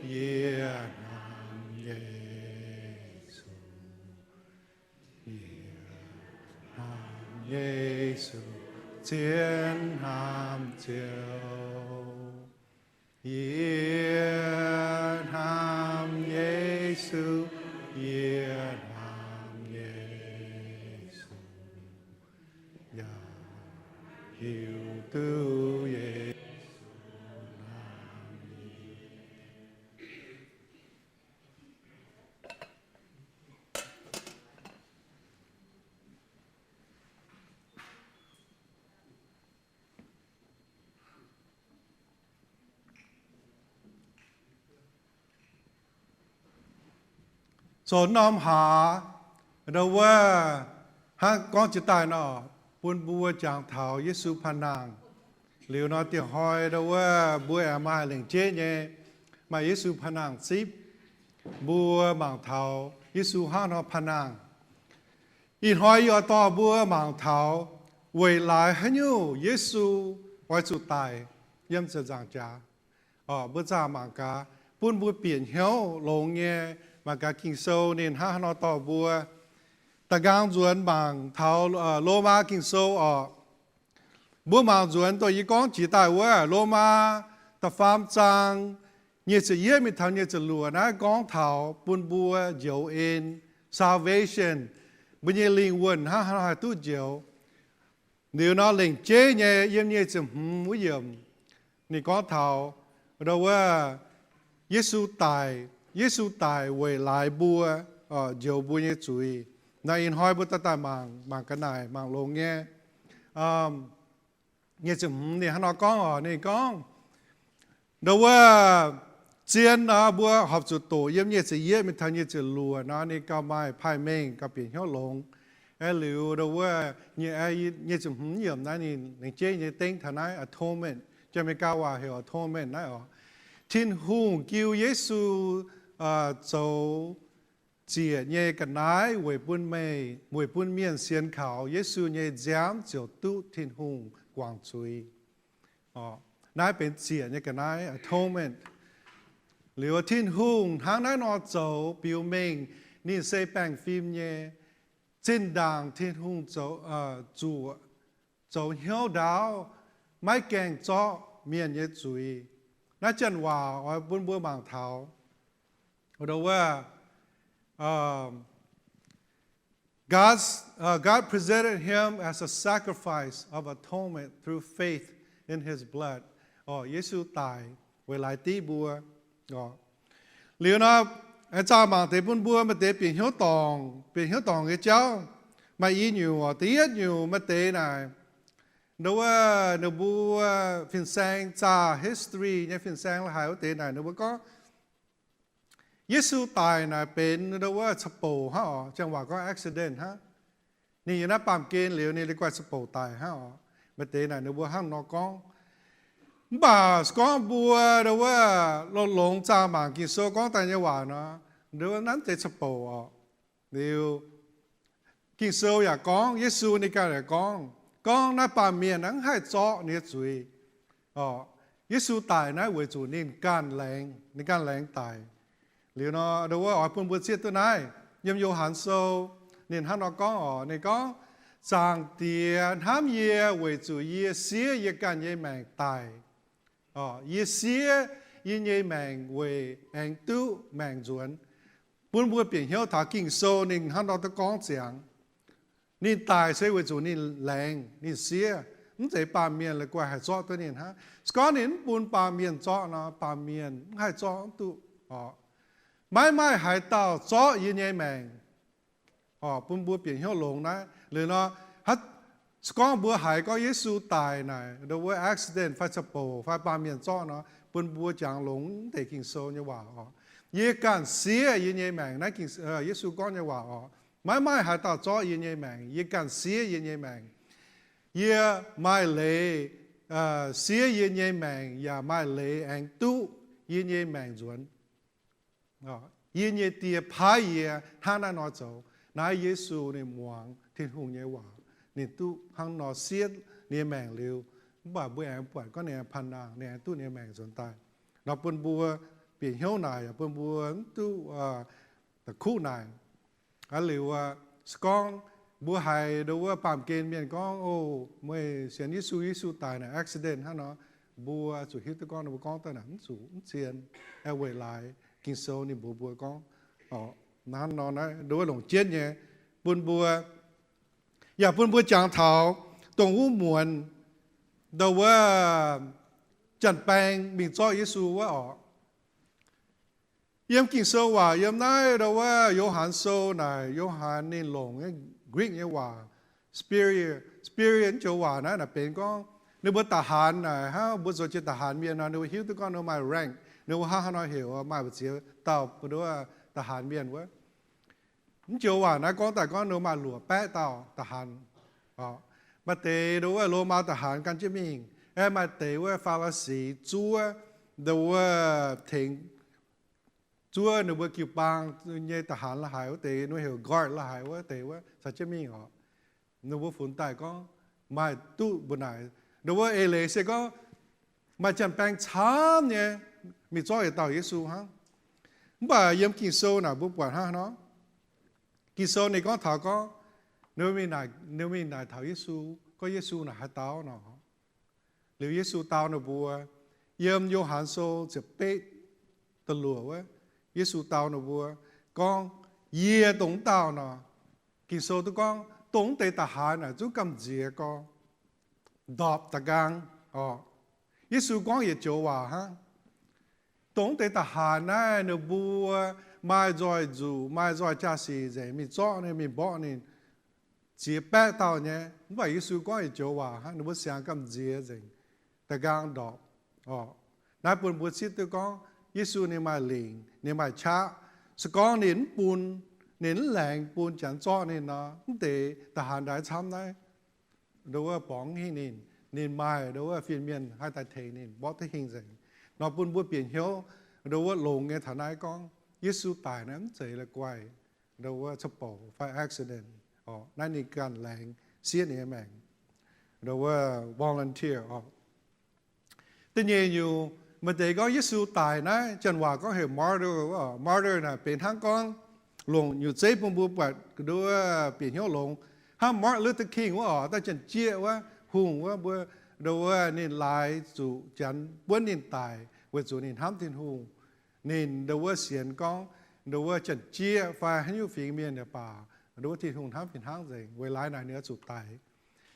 yie hnamv Yesu, yie hnamv Yesu, zien hnamv Ziouv. Yie hnamv Yesu, yie hnamv Yesu, yaac hiuv duqv Yesu hnamv yie. Zoux norm hlaax, nduov wuov, hnangv gorngv jiex daaih nor, bun mbuo jangx taux Yesu paan nangh. Liuz nor dieh hnoi nduov wuov mbuo aengx maaih lengc jeiv nyei, maaih Yesu paan nangh zipv, mbuo mangc taux Yesu hnangv nor paan nangh. Ih hnoi yie oix dorh mbuo mangc taux weic laaix haaix nyungc Yesu oix zuqc daic yiem ziepc nzaangc jaax. Mbuo zaah mangc gaax, bun mbuo bieqc hnyouv longx nyei, mangc gaax Ging-Sou ninh hnangv haaix nor dorh mbuo. Da'nqaang nzuonx mangc taux Lomaa Ging-Sou oc. Mbuo mangc nzuonx dongh yie gorngv jiex daaih wuov, Lomaa da'faam zaang nyic ziepc yietv mingh taux nyic ziepc luoqc naaiv gorngv taux bun mbuo njoux en, salvation, mbuo nyei lingh wuonh hnangv haaix nor haih duqv njoux. Liuz nor lengc jeiv nyei yiem nyic ziepc hmz wuov yiemc, ninh gorngv taux nduov wuov, Yesu daic, Yesu daic weic laaix mbuo, njoux mbuo nyei zuiz. Naaiv ih hnoi mbuo daaih daaih mangc, mangc ga'naaic, mangc longx nyei. Nyic ziepc hmz ninh hnangv nor gorngv oc, ninh gorngv, nduov wuov, zien nor mbuo horpc zuqc doqc yiem nyic ziepc yietv mingh taux nyic ziepc luoqc nor ninh gauh maaih paaiv mengh gauh bieqc hnyouv longx. Aeqv, liuz nduov wuov, nyic ziepc hmz yiemc naaiv ninh lengc jeiv nyei dengv taux naaiv atonement, jiex Meigaa waac heuc atonement naaiv oc. Tin-Hungh jiu Yesu zoux ziec nyei ga'naaiv weic bun meih, weic bun mienh sienx kaux Yesu nyei nziaamv ziouc duqv Tin-Hungh guangc zuiz. Naaiv benx ziec nyei ga'naaiv, atonement. Liuz Tin-Hungh hnangv naaiv nor zoux biux mengh ninh se baengh fim nyei. Zinh ndaangc Tin-Hungh zoux, zuoqc, zoux hnyouv ndaauv, maiv gaengh zorqv mienh nyei zuiz. Naaiv janx waac oix bun mbuo mangc taux, nduov wuov, God presented him as a sacrifice of atonement through faith in his blood. Yesu daic weic laaix div mbuo. Liuz nor, aengx zaah mangc deix bun mbuo maaih deix bieqc hnyouv dorngc, bieqc hnyouv dorngc nyei jauv. Maaih i nyungc oc, da'yietv nyungc maaih deix naaic, nduov wuov, ninh mbuo fin-saeng zaah history nyei fin-saeng la'haic wuov deix naaic ninh mbuo gorngv, Yesu daic naaic benx nduov wuov ca'bouc hnangv oc, janx waac gorngv accident hnangv. Ninh yiem naaiv baamh gen liuz ninh li guaih ca'bouc daic hnangv oc. Maaih deix naaic ninh mbuo hnangv nor gorngv. Mv baac gorngv mbuo nduov wuov longx-longx zaah mangc Ging-Sou gorngv daaih nyei waac nor, nduov wuov naaiv deix ca'bouc oc. Liuz Ging-Sou yaac gorngv, Yesu ninh ganh yaac gorngv, gorngv naaiv baamh mienh mv haih zorqv ninh nyei zuiz. Yesu daic naaiv weic zuqc ninh ganh laengz, ninh ganh laengz daic. Liuz nor nduov wuov oix bun mbuo zieqv duqv naaiv. Yiem Yo^han Sou, ninh hnangv nor gorngv oc, ninh gorngv, Zaangc Diex hnamv yie weic zuqc yie siev yie ganh nyei maengc daic. Yie siev yie nyei maengc weic aengx duqv maengc nzuonx. Bun mbuo bieqc hnyouv taux Ging-Sou ninh hnangv nor duqv gorngv ziangx. Ninh daic se weic zuqc ninh laengz, ninh siev, mv zeiz baamh mienh la'guaih haih zorqv duqv ninh hnangv. Se gorngv ninh mv bun baamh mienh zorqv nor, baamh mienh mv haih zorqv duqv oc. Maiv maaih haaix dauh zorqv yie nyei maengc. Oc, bun mbuo bieqc hnyouv longx naaiv. Liuz nor, se gorngv mbuo haiz gorngv Yesu daic naaic, ndo wuov accident fai ca'bouc fai baamh mienh zorqv nor, bun mbuo jangx longx deix Ging-Sou nyei waac oc. Yie ganh siev yie nyei maengc, naaiv Yesu gorngv nyei waac oc. Maiv maaih haaix dauh zorqv yie nyei maengc, yie ganh siev yie nyei maengc. Yie maaih leiz siev yie nyei maengc yaac maaih leiz aengx duqv yie nyei maengc nzuonx. Yie nyei Die paaiv yie hnangv naaiv nor zoux. Naaiv Yesu ninh muangx Tin-Hungh nyei waac, ninh duqv hnangv nor siev ninh nyei maengc liuz, mv baac mbuo aengx buatc gorngv ninh aengx panh nangh, ninh aengx duqv ninh nyei maengc nzuonx daaih. Nor bun mbuo bieqc hnyouv naaic, bun mbuo mv duqv da'kuqv naaic. Aa liuz, se gorngv mbuo haiz ndo wuov baamh gen mienh gorngv, O, meih sienx Yesu, Yesu daic naaic accident hnangv nor, mbuo zuqc hiuv duqv gorngv ninh mbuo gorngv daaih naaic mv zuqc mv zien, aengx weic laaix Ging-Sou ninh mbuox mbuo gorngv, hnangv nor naaiv ndo wuov longc jienv nyei, bun mbuo, yaac bun mbuo jangx taux dongh wuov muonz ndo wuov janx-baeng mingh zorqv Yesu wuov oc. Yiem Ging-Sou waac yiem naaiv ndo wuov Yo^han Sou naaic, Yo^han ninh longc Greek nyei waac, spiria, spiria mv joux waac naaiv naaic benx gorngv ninh mbuo da'haanx naaic, hnangv mbuo zoux jiex da'haanx mienh nor, ninh mbuo hiuv duqv gorngv ninh mbuo maaih rank, ninh mbuo hnangv haaix nor heuc, maaih mbu'ziex dauh ndo wuov da'haanx mienh wuov. Mv joux waac naaiv gorngv daaih gorngv ninh mbuo maaih luoqc baeqv dauh da'haanx. Maaih deix ndo wuov Lomaa da'haanx gan jienv mingh, aeqv, maaih deix wuov Faa^li^si zuov ndo wuov tengx, zuov ninh mbuo jiu-baang nyei da'haanx la'haic wuov deix, ninh mbuo heuc guard la'haic wuov deix wuov caux jienv mingh oc. Ninh mbuo funx daaih gorngv maaih duqv mbu'naaic, ndo wuov eix leiz se gorngv maaih janx-baeng camv nyei mingh zorqv yietc dauh Yesu hnangv. Mv baac yiem Ging-Sou naaic mbuo buatc hnangv nor, Ging-Sou ninh gorngv taux gorngv, ninh mingh naaic taux Yesu, gorngv Yesu naaic haaix dauh nor. Liuz Yesu dau ninh mbuo, yiem Yo^han Sou ziepc betv da'luoqc wuov, Yesu dau ninh mbuo gorngv, Yie dongh wuov dauh nor. Ging-Sou duqv gorngv dongh wuov deix da'haanx naaic zungv gamh nziex gorngv ndorpc da'nqaang oc. Yesu gorngv yietc joux waac hnangv. Dongh wuov deix da'haanx naaiv ninh mbuo maaih nzoih nzuqc, maaih nzoih jaa-sic nzengc, mingh zorqv ninh, mingh mborqv ninh, ziex baeqv dauh nyei. Mv baac Yesu gorngv yietc joux waac hnangv, ninh mbuo siang gamh nziex nzengc, da'nqaang ndorpc oc. Naaiv bun mbuo zieqv duqv gorngv Yesu ninh maaih lingc, ninh maaih qaqv. Se gorngv ninh mv bun, ninh mv laengz bun janx zorqv ninh nor, mv deix da'haanx ndaix camv naaiv ndo wuov borngz hingh ninh, ninh maaih ndo wuov fin-mienh haih daaih tengx ninh mborqv duqv hingh nzengc. Nor bun mbuo bieqc hnyouv ndo wuov longx nyei taux naaiv gorngv Yesu daic naaiv mv zeiz la'guaih ndo wuov ca'bouc fai accident oc. Naaiv ninh ganh laengz siev ninh nyei maengc, ndo wuov volunteer oc. Da'nyeic nyungc, maaih deix gorngv Yesu daic naaiv, janx waac gorngv heuc martyr. Martyr naaic benx hnangv gorngv longc nyutc zeiv bun mbuo buatc ndo wuov bieqc hnyouv longx. Hnangv Martin Luther King wuov oc, daaih janx-jieqv wuov, hungh wuov, mbuo ndo wuov ninh laaix zuqc janx buonv ninh daic weic zuqc ninh hnamv Tin-Hungh. Ninh ndo wuov sienx gorngv ndo wuov janx-jieqv fai haaix nyungc fingx mienh yaac baac, ndo wuov Tin-Hungh hnamv fih hnangv nzengc. Weic laaix naaic ninh oix zuqc daic.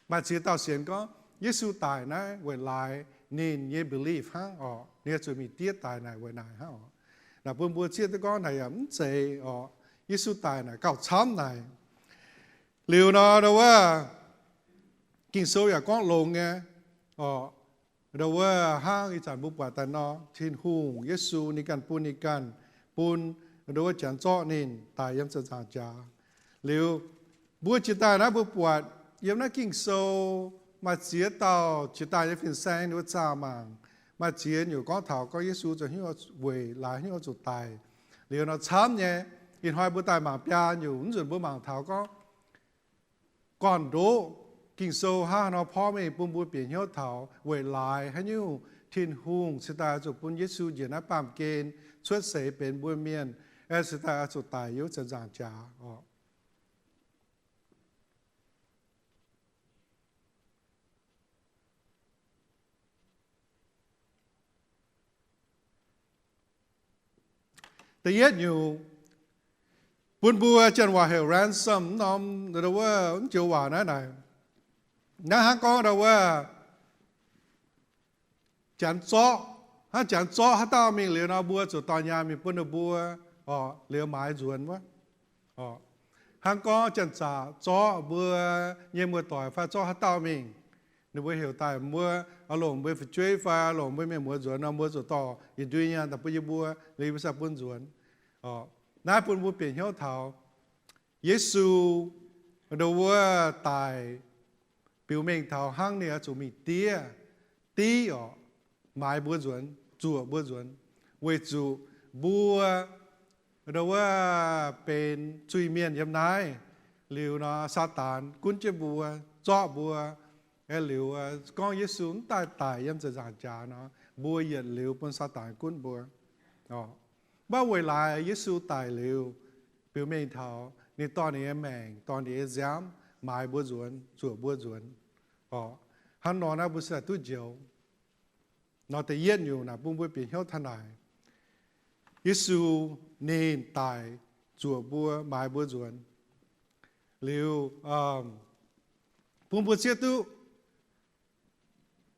Maaih ziex dauh sienx gorngv Yesu daic naaiv weic laaix ninh nyei belief hnangv oc, ninh oix zuqc mingh diev daic naaic weic naaic hnangv oc. Naaic bun mbuo zieqv duqv gorngv naaic yaac mv zeiz oc, Yesu daic naaic gauh camv naaic. Liuz nor ndo wuov Ging-Sou yaac gorngv longx nyei oc. Ndo wuov hnangv ih zanc mbuo buatc daaih nor, Tin-Hungh, Yesu ninh ganh bun, ninh ganh bun ndo wuov janx zorqv ninh daic yiem ziepc nzaangc jaax. Liuz mbuo jiex daaih naaiv mbuo buatc yiem naaiv Ging-Sou maaih ziex dauh jiex daaih nyei fin-saeng ninh mbuo zaah mangc. Maaih ziex nyungc gorngv taux gorngv Yesu zoux hnyouv weic laaix hnyouv zuqc daic. Liuz nor camv nyei, ih hnoi mbuo daaih mangc biaa nyungc. Mv nzunc mbuo mangc taux gorngv gorn-ndoqv Ging-Sou hnangv haaix nor porv mengh bun mbuo bieqc hnyouv taux weic laaix haaix nyungc Tin-Hungh cingx daaih zuqc bun Yesu njiec naaiv baamh gen cuotv seix benx mbuo mienh, aengx se daaih oix zuqc daic yiem ziepc nzaangc jaax oc. Da'yietv nyungc, bun mbuo, janx waac heuc ransom, wuov norm, wuov joux waac naaiv naaic, naaiv hnangv gorngv ndau wuov janx zorqv, hnangv janx zorqv haaix dauh mingh liuz nor, mbuo zuqc dorh nyaanh mingh bun ninh mbuo oc, liuz maaiz nzuonx wuov oc. Hnangv gorngv janx-zaqc zorqv mbuo nyei muoz-doic fai zorqv haaix dauh mingh, ninh mbuo heuc daaih mbuo oix longc mbuo fu'jueiv fai longc mbuo mienh muoz nzuonx nor, mbuo zuqc dorh yietc ndui nyaanh daaih bun yie mbuo, liuz mbuo ziouc bun nzuonx oc. Naaiv bun mbuo bieqc hnyouv taux Yesu ndau wuov daic biux mengh taux hnangv ninh oix zuqc mingh diev, div oc, maaiz mbuo nzuonx, zuoqc mbuo nzuonx, weic zuqc mbuo ndau wuov benx zuiz-mienh yiem naaiv. Liuz nor, Saadaan gunv jienv mbuo, zorqv mbuo. Aeqv, liuz gorngv Yesu mv daaih daic yiem ziepc nzaangc jaax nor, mbuo yietc liuz bun Saadaan gunv mbuo oc. Mv baac weic laaix Yesu daic liuz, biux mengh taux ninh dorh ninh nyei maengc, dorh ninh nyei nziaamv maaiz mbuo nzuonx, zuoqc mbuo nzuonx oc. Hnangv nor naaiv mbuo se duqv njoux. Nor da'yietv nyungc naaic bun mbuo bieqc hnyouv taux naaic, Yesu ninh daic zuoqc mbuo, maaiz mbuo nzuonx. Liuz bun mbuo zieqv duqv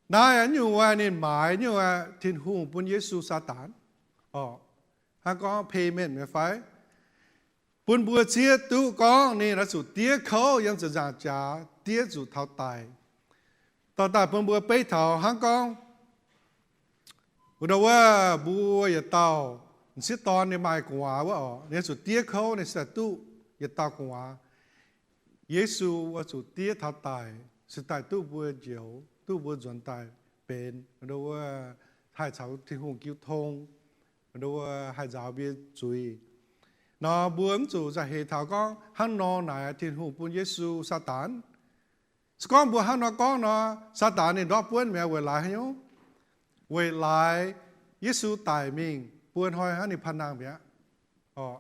naaiv nyungc wuov ninh maaiz nyungc wuov Tin-Hungh bun Yesu Saadaan oc, hnangv gorngv payment nyei fai? Bun mbuo zieqv duqv gorngv ninh oix zuqc diev kouv yiem ziepc nzaangc jaax, diev zuqc taux daic. Dorh daaih bun mbuo beiv taux hnangv gorngv wuov ndau wuov mbuo yietc dauh m'sieqv dorn ninh maaih gu'nguaaz wuov oc, ninh oix zuqc diev kouv ninh se daaih duqv yietc dauh gu'nguaaz. Yesu oix zuqc diev taux daic se daaih duqv mbuo njoux, duqv mbuo nzuonx daaih benx ndau wuov haih caux Tin-Hungh jiu tong, ndau wuov haih nzaaux mbuo zuiz. Nor mbuo mv zuqc nzauh heix taux gorngv hnangv nor naaic Tin-Hungh bun Yesu Saadaan. Se gorngv mbuo hnangv nor gorngv nor, Saadaan ninh ndortv buonv mi'aqv. Weic laaix haaix nyungc? Weic laaix Yesu daic mingh buo hnoi hnangv ninh paan nangh mi'aqv oc.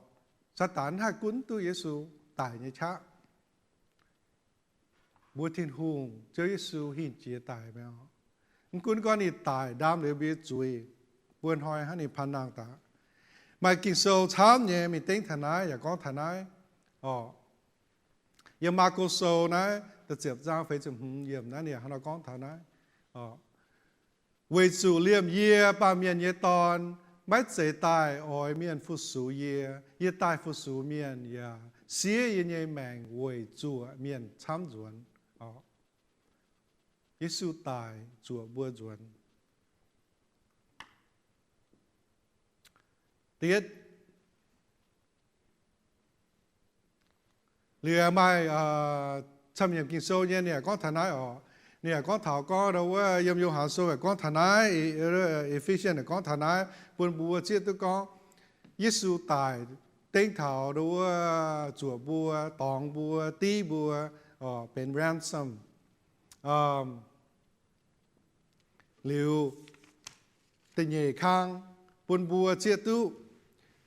Saadaan mv haih gunv duqv Yesu daic nyei qaqv. Mbuo Tin-Hungh Ziouv Yesu hingh jiex daic mi'aqv. Mv gunv gorngv ninh daic ndaam liuz mbuo nyei zuiz, buo hnoi hnangv ninh paan nangh daaih. Maaih Ging-Sou camv nyei mingh dengv taux naaiv yaac gorngv taux naaiv oc. Yiem Maako Sou naaiv da'ziepc zaang feix ziepc hmz yiemc naaiv ninh yaac hnangv nor gorngv taux naaiv oc. Weic zuqc liemh yie, Baamh Mienh nyei Dorn, maiv zeiz daaih oix mienh fu-sux yie. Yie daaih fu-sux mienh yaac siev yie nyei maengc weic zuoqc mienh camv nzuonx oc. Yesu daic zuoqc mbuo nzuonx. Da'yietv, liuz maaih camv-nyeic Ging-Sou nyei ninh yaac gorngv taux naaiv oc. Ninh yaac gorngv taux gorngv ndau wuov yiem Yo^han Sou yaac gorngv taux naaiv, Ephesians yaac gorngv taux naaiv, bun mbuo zieqv duqv gorngv Yesu daic dengv taux ndau wuov zuoqc mbuo, dorngx mbuo, div mbuo, benx ransom. Liuz da'nyeic kang bun mbuo zieqv duqv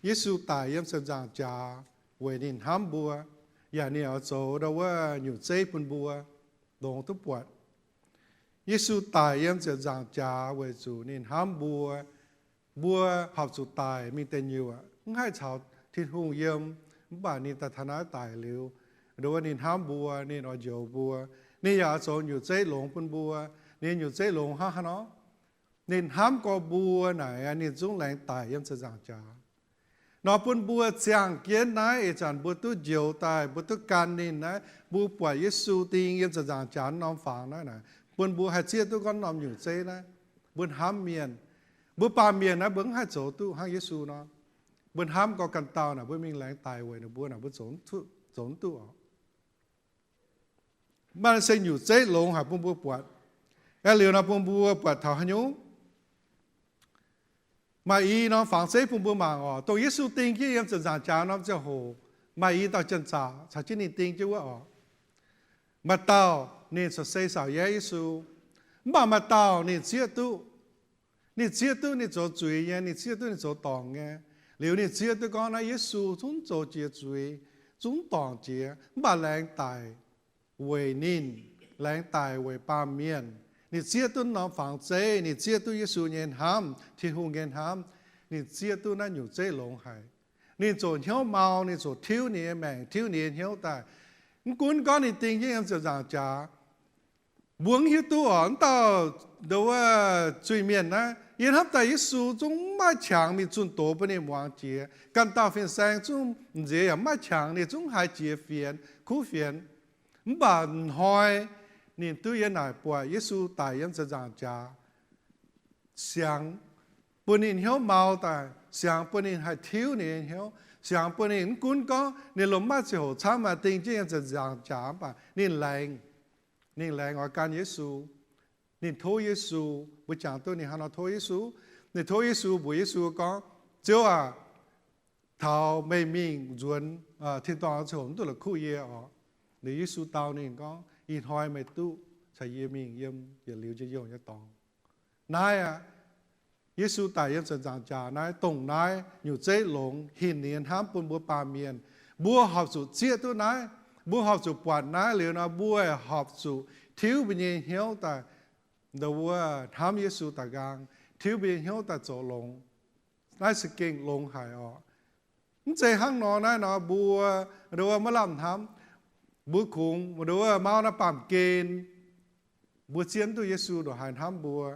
Yesu daic yiem ziepc nzaangc jaax weic ninh hnamv mbuo, yaac ninh oix zoux ndau wuov nyutc zeiv bun mbuo longx duqv buatc. Yesu daic yiem ziepc nzaangc jaax weic zuqc ninh hnamv mbuo. Mbuo horpc zuqc daic mingh deic nyuoqc, mv haih caux Tin-Hungh yiem. Mv baac ninh daaih taux naaiv daic liuz, ndau wuov ninh hnamv mbuo, ninh oix njoux mbuo, ninh yaac oix zoux nyutc zeiv longx bun mbuo. Ninh nyutc zeiv longx hnangv haaix nor? Ninh hnamv gorx mbuo naaic, ninh zungv laengz daic yiem ziepc nzaangc jaax nor bun mbuo ziangh jienv naaiv ih zanc mbuo duqv njoux daaih, mbuo duqv gan ninh naaiv, mbuo buatc Yesu ding yiem ziepc nzaangc jaax norm fangx naaiv naaic, bun mbuo haih zieqv duqv gorngv norm nyutc zeiv naaiv. Mbuo hnamv mienh, mbuo baamh mienh naaiv mbuo mv haih zoux duqv hnangv Yesu nor. Mbuo hnamv gorx ganh dauh naaic, mbuo mingh laengz daic weic ninh mbuo naaic, mbuo zoux mv duqv oc. Maaih se nyutc zeiv longx haic bun mbuo buatc. Aeqv, liuz nor bun mbuo buatc taux haaix nyungc? Maaih i norm fangx zeiv bun mbuo mangc oc. Dongh Yesu ding jienv yiem ziepc nzaangc jaax norm ziangh hoc, maaih i dauh janx-zaqc caux jienv ninh ding jienv wuov oc. Maaih dauh ninh corc se saauc yaev Yesu, mv baac maaih dauh ninh zieqv duqv. Ninh zieqv duqv ninh zoux zuiz nyei, ninh zieqv duqv ninh zoux dorngc nyei. Liuz ninh zieqv duqv gorngv naaiv Yesu zungv zoux jiex zuiz, zungv dorngc jiex, mv baac laengz daic weic ninh, laengz daic weic baamh mienh. Ninh zieqv duqv norm fangx zeiv, ninh zieqv duqv Yesu nyei hnamv, Tin-Hungh nyei hnamv, ninh zieqv duqv naaiv nyungc zeiv longx haic. Ninh ziouc hnyouv mau, ninh ziouc tiuv ninh nyei maengc, tiuv ninh nyei hnyouv daaih. Mv gunv gorngv ninh ding jienv yiem ziepc nzaangc jaax, mbuo mv hiuv duqv oc, wuov dauh, nduov wuov zuiz-mienh naaiv, yie hnamv daaih Yesu zungv maiv qangx mingh zunh doz bun ninh muangx jiex. Ganh dauh fin-saeng zungv nziex yaac maiv qangx, ninh zungv haiz jiex fienx, kuv fienx. Mv baac hnoi ninh duqv yiem naaic buatc Yesu daic yiem ziepc nzaangc jaax, siangx bun ninh hnyouv mau daaih, siangx bun ninh haih tiuv ninh nyei hnyouv, siangx bun ninh mv gunv gorngv ninh lomh maiv ziangh hoc camv maaih ding jienv yiem ziepc nzaangc jaax, mv baac ninh laengz, ninh laengz oix gan Yesu. Ninh tov Yesu, mbuo jangx duqv ninh hnangv nor tov Yesu. Ninh tov Yesu, mbuox Yesu gorngv, Ziouv aac, taux meih mingh nzuonx tin-dorngh ziangh hoc mv duqv la'kuqv yie oc. Liuz Yesu dau ninh gorngv, Ih hnoi meih duqv caux yie mingh yiem yietc liuz njien-youh nyei dorngx. Naaiv aqv, Yesu daic yiem ziepc nzaangc jaax naaiv, dongh naaiv nyungc zeiv longx, hinc ninh nyei hnamv bun mbuo baamh mienh. Mbuo horpc zuqc zieqv duqv naaiv. Mbuo horpc zuqc buatc naaiv liuz nor, mbuo horpc zuqc tiuv mbuo nyei hnyouv daaih, nduov wuov, hnamv Yesu daaih nqaang, tiuv mbuo nyei hnyouv daaih zoux longx. Naaiv za'gengh longx haic oc. Mv zeiz hnangv nor naaiv nor mbuo, nduov wuov, maiv lamh hnamv. Mbuo kungx, nduov wuov, mauv naaiv baamh gen, mbuo zieqv duqv Yesu ndongc haaix hnamv mbuo,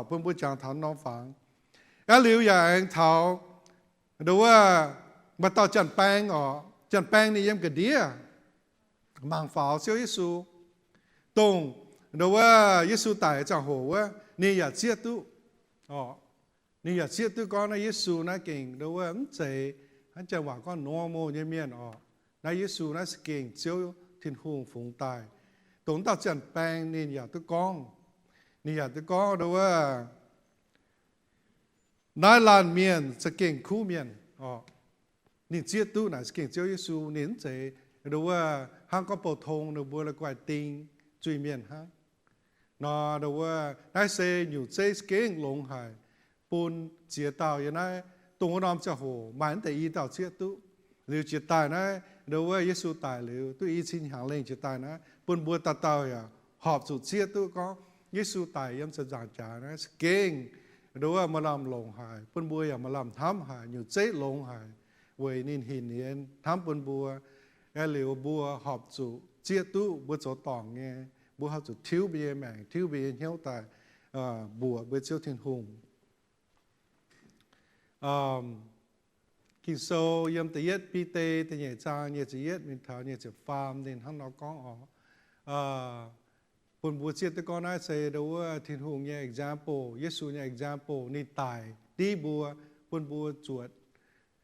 bun mbuo jangx taux norm fangx. Aeqv, liuz yaac aengx taux, nduov wuov, maaih dauh janx-baeng oc. Janx-baeng ninh yiem ga'ndiev mangc faaux Ziouv Yesu. Dongh, nduov wuov, Yesu daic ziangh hoc wuov, ninh yaac zieqv duqv oc. Ninh yaac zieqv duqv gorngv naaiv Yesu naaiv gengh, nduov wuov, mv zeiz hnangv janx waac gorngv normal nyei mienh oc. Naaiv Yesu naaiv za'gengh Ziouv Tin-Hungh fungx daaih. Dongh wuov dauh janx-baeng ninh yaac duqv gorngv, ninh yaac duqv gorngv, nduov wuov, naaiv laanh mienh za'gengh kuv mienh oc. Ninh zieqv duqv naaic za'gengh Ziouv Yesu, ninh mv zeiz, nduov wuov, hnangv gorngv bouh tong ninh mbuo la'guaih ding zuiz-mienh hnangv. Nor, nduov wuov, naaiv se nyungc zeiv za'gengh longx haic, bun ziex dauh yiem naaiv, dongh wuov norm ziangh hoc maaih mv deix i dauh zieqv duqv. Liuz jiex daaih naaiv, nduov wuov, Yesu daic liuz duqv i cin hnyangx lengh jiex daaih naaiv, bun mbuo dauh dauh yaac horpc zuqc zieqv duqv gorngv Yesu daic yiem ziepc nzaangc jaax naaiv za'gengh, nduov wuov, maaih lamh longc haic, bun mbuo yaac maaih lamh hnamv haic, nyungc zeiv longx haic, weic ninh hinc ninh nyei hnamv bun mbuo. Aeqv, liuz mbuo horpc zuqc zieqv duqv mbuo zoux dorngc nyei, mbuo horpc zuqc tiuv mbuo nyei maengc, tiuv mbuo nyei hnyouv daaih mbuoqc mbuo Ziouv Tin-Hungh. Ging-Sou yiem da'yietv Bide da'nyeic zaang nyic ziepc yietv mingh taux nyic ziepc faam ninh hnangv nor gorngv oc. Bun mbuo zieqv duqv gorngv naaiv se nduov wuov Tin-Hungh nyei example, Yesu nyei example, ninh daic div mbuo, bun mbuo zuotc.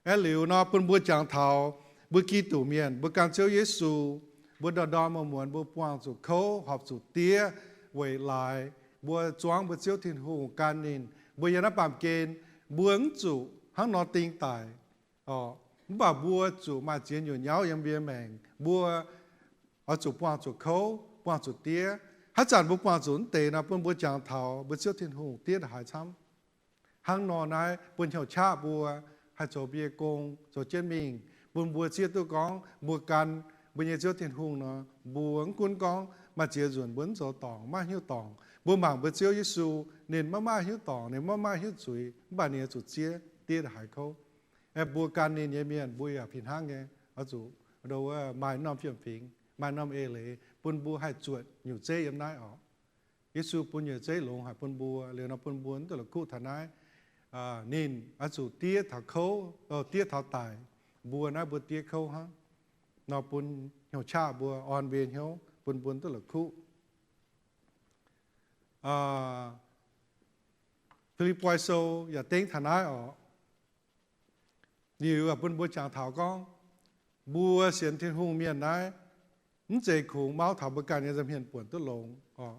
Aeqv, liuz nor bun mbuo jangx taux mbuo Giduc mienh, mbuo gan Ziouv Yesu, mbuo ndorm-ndorm muonz-muonz mbuo buangh zuqc kouv, horpc zuqc diev, weic laaix mbuo zuangv mbuo Ziouv Tin-Hungh, gan ninh. Mbuo yiem naaiv baamh gen, mbuo mv zuqc hnangv nor ding daic. Mv baac mbuo zuqc maaih ziex nyuoqc nyauv yiem mbuo nyei maengc. Mbuo oix zuqc buangh zuqc kouv, buangh zuqc diev. Haaix zanc mbuo buangh zuqc mv deix nor, bun mbuo jangx taux mbuo Ziouv Tin-Hungh diev ndongc haaix camv. Hnangv nor naaiv bun hnyouv qaqv mbuo haih zoux mbuo nyei gong, zoux jienv mingh, bun mbuo zieqv duqv gorngv mbuo gan mbuo nyei Ziouv Tin-Hungh nor, mbuo mv gunv gorngv maaih ziex nzunc mbuo mv zoux dorngc, maiv hiuv dorngc. Mbuo mangc mbuo Ziouv Yesu, ninh maiv maaih hiuv dorngc, ninh maiv maaih hiuv zuiz, mv baac ninh oix zuqc zieqv diev ndongc haaix kouv. Aeqv, mbuo gan ninh nyei mienh mbuo yaac fih hnangv nyei, oix zuqc, nduov wuov, maaih norm fiem-fingx, maaih norm eix leiz bun mbuo haih zuotc nyungc zeiv yiem naaiv oc. Yesu bun nyungc zeiv longx haic bun mbuo, liuz nor bun mbuo mv duqv la'kuqv taux naaiv. Ninh oix zuqc diev taux kouv, diev taux daic. Mbuo naaiv mbuo diev kouv hnangv. Nor bun hnyouv qaqv mbuo, orn mbuo nyei hnyouv, bun mbuo mv duqv la'kuqv. Fi^lipv^poi Sou yaac dengv taux naaiv oc. Liuz bun mbuo jangx taux gorngv, mbuo sienx Tin-Hungh mienh naaiv, mv zeiz kungx mauv taux mbuo ganh nyei nza'hmien buonc duqv longx.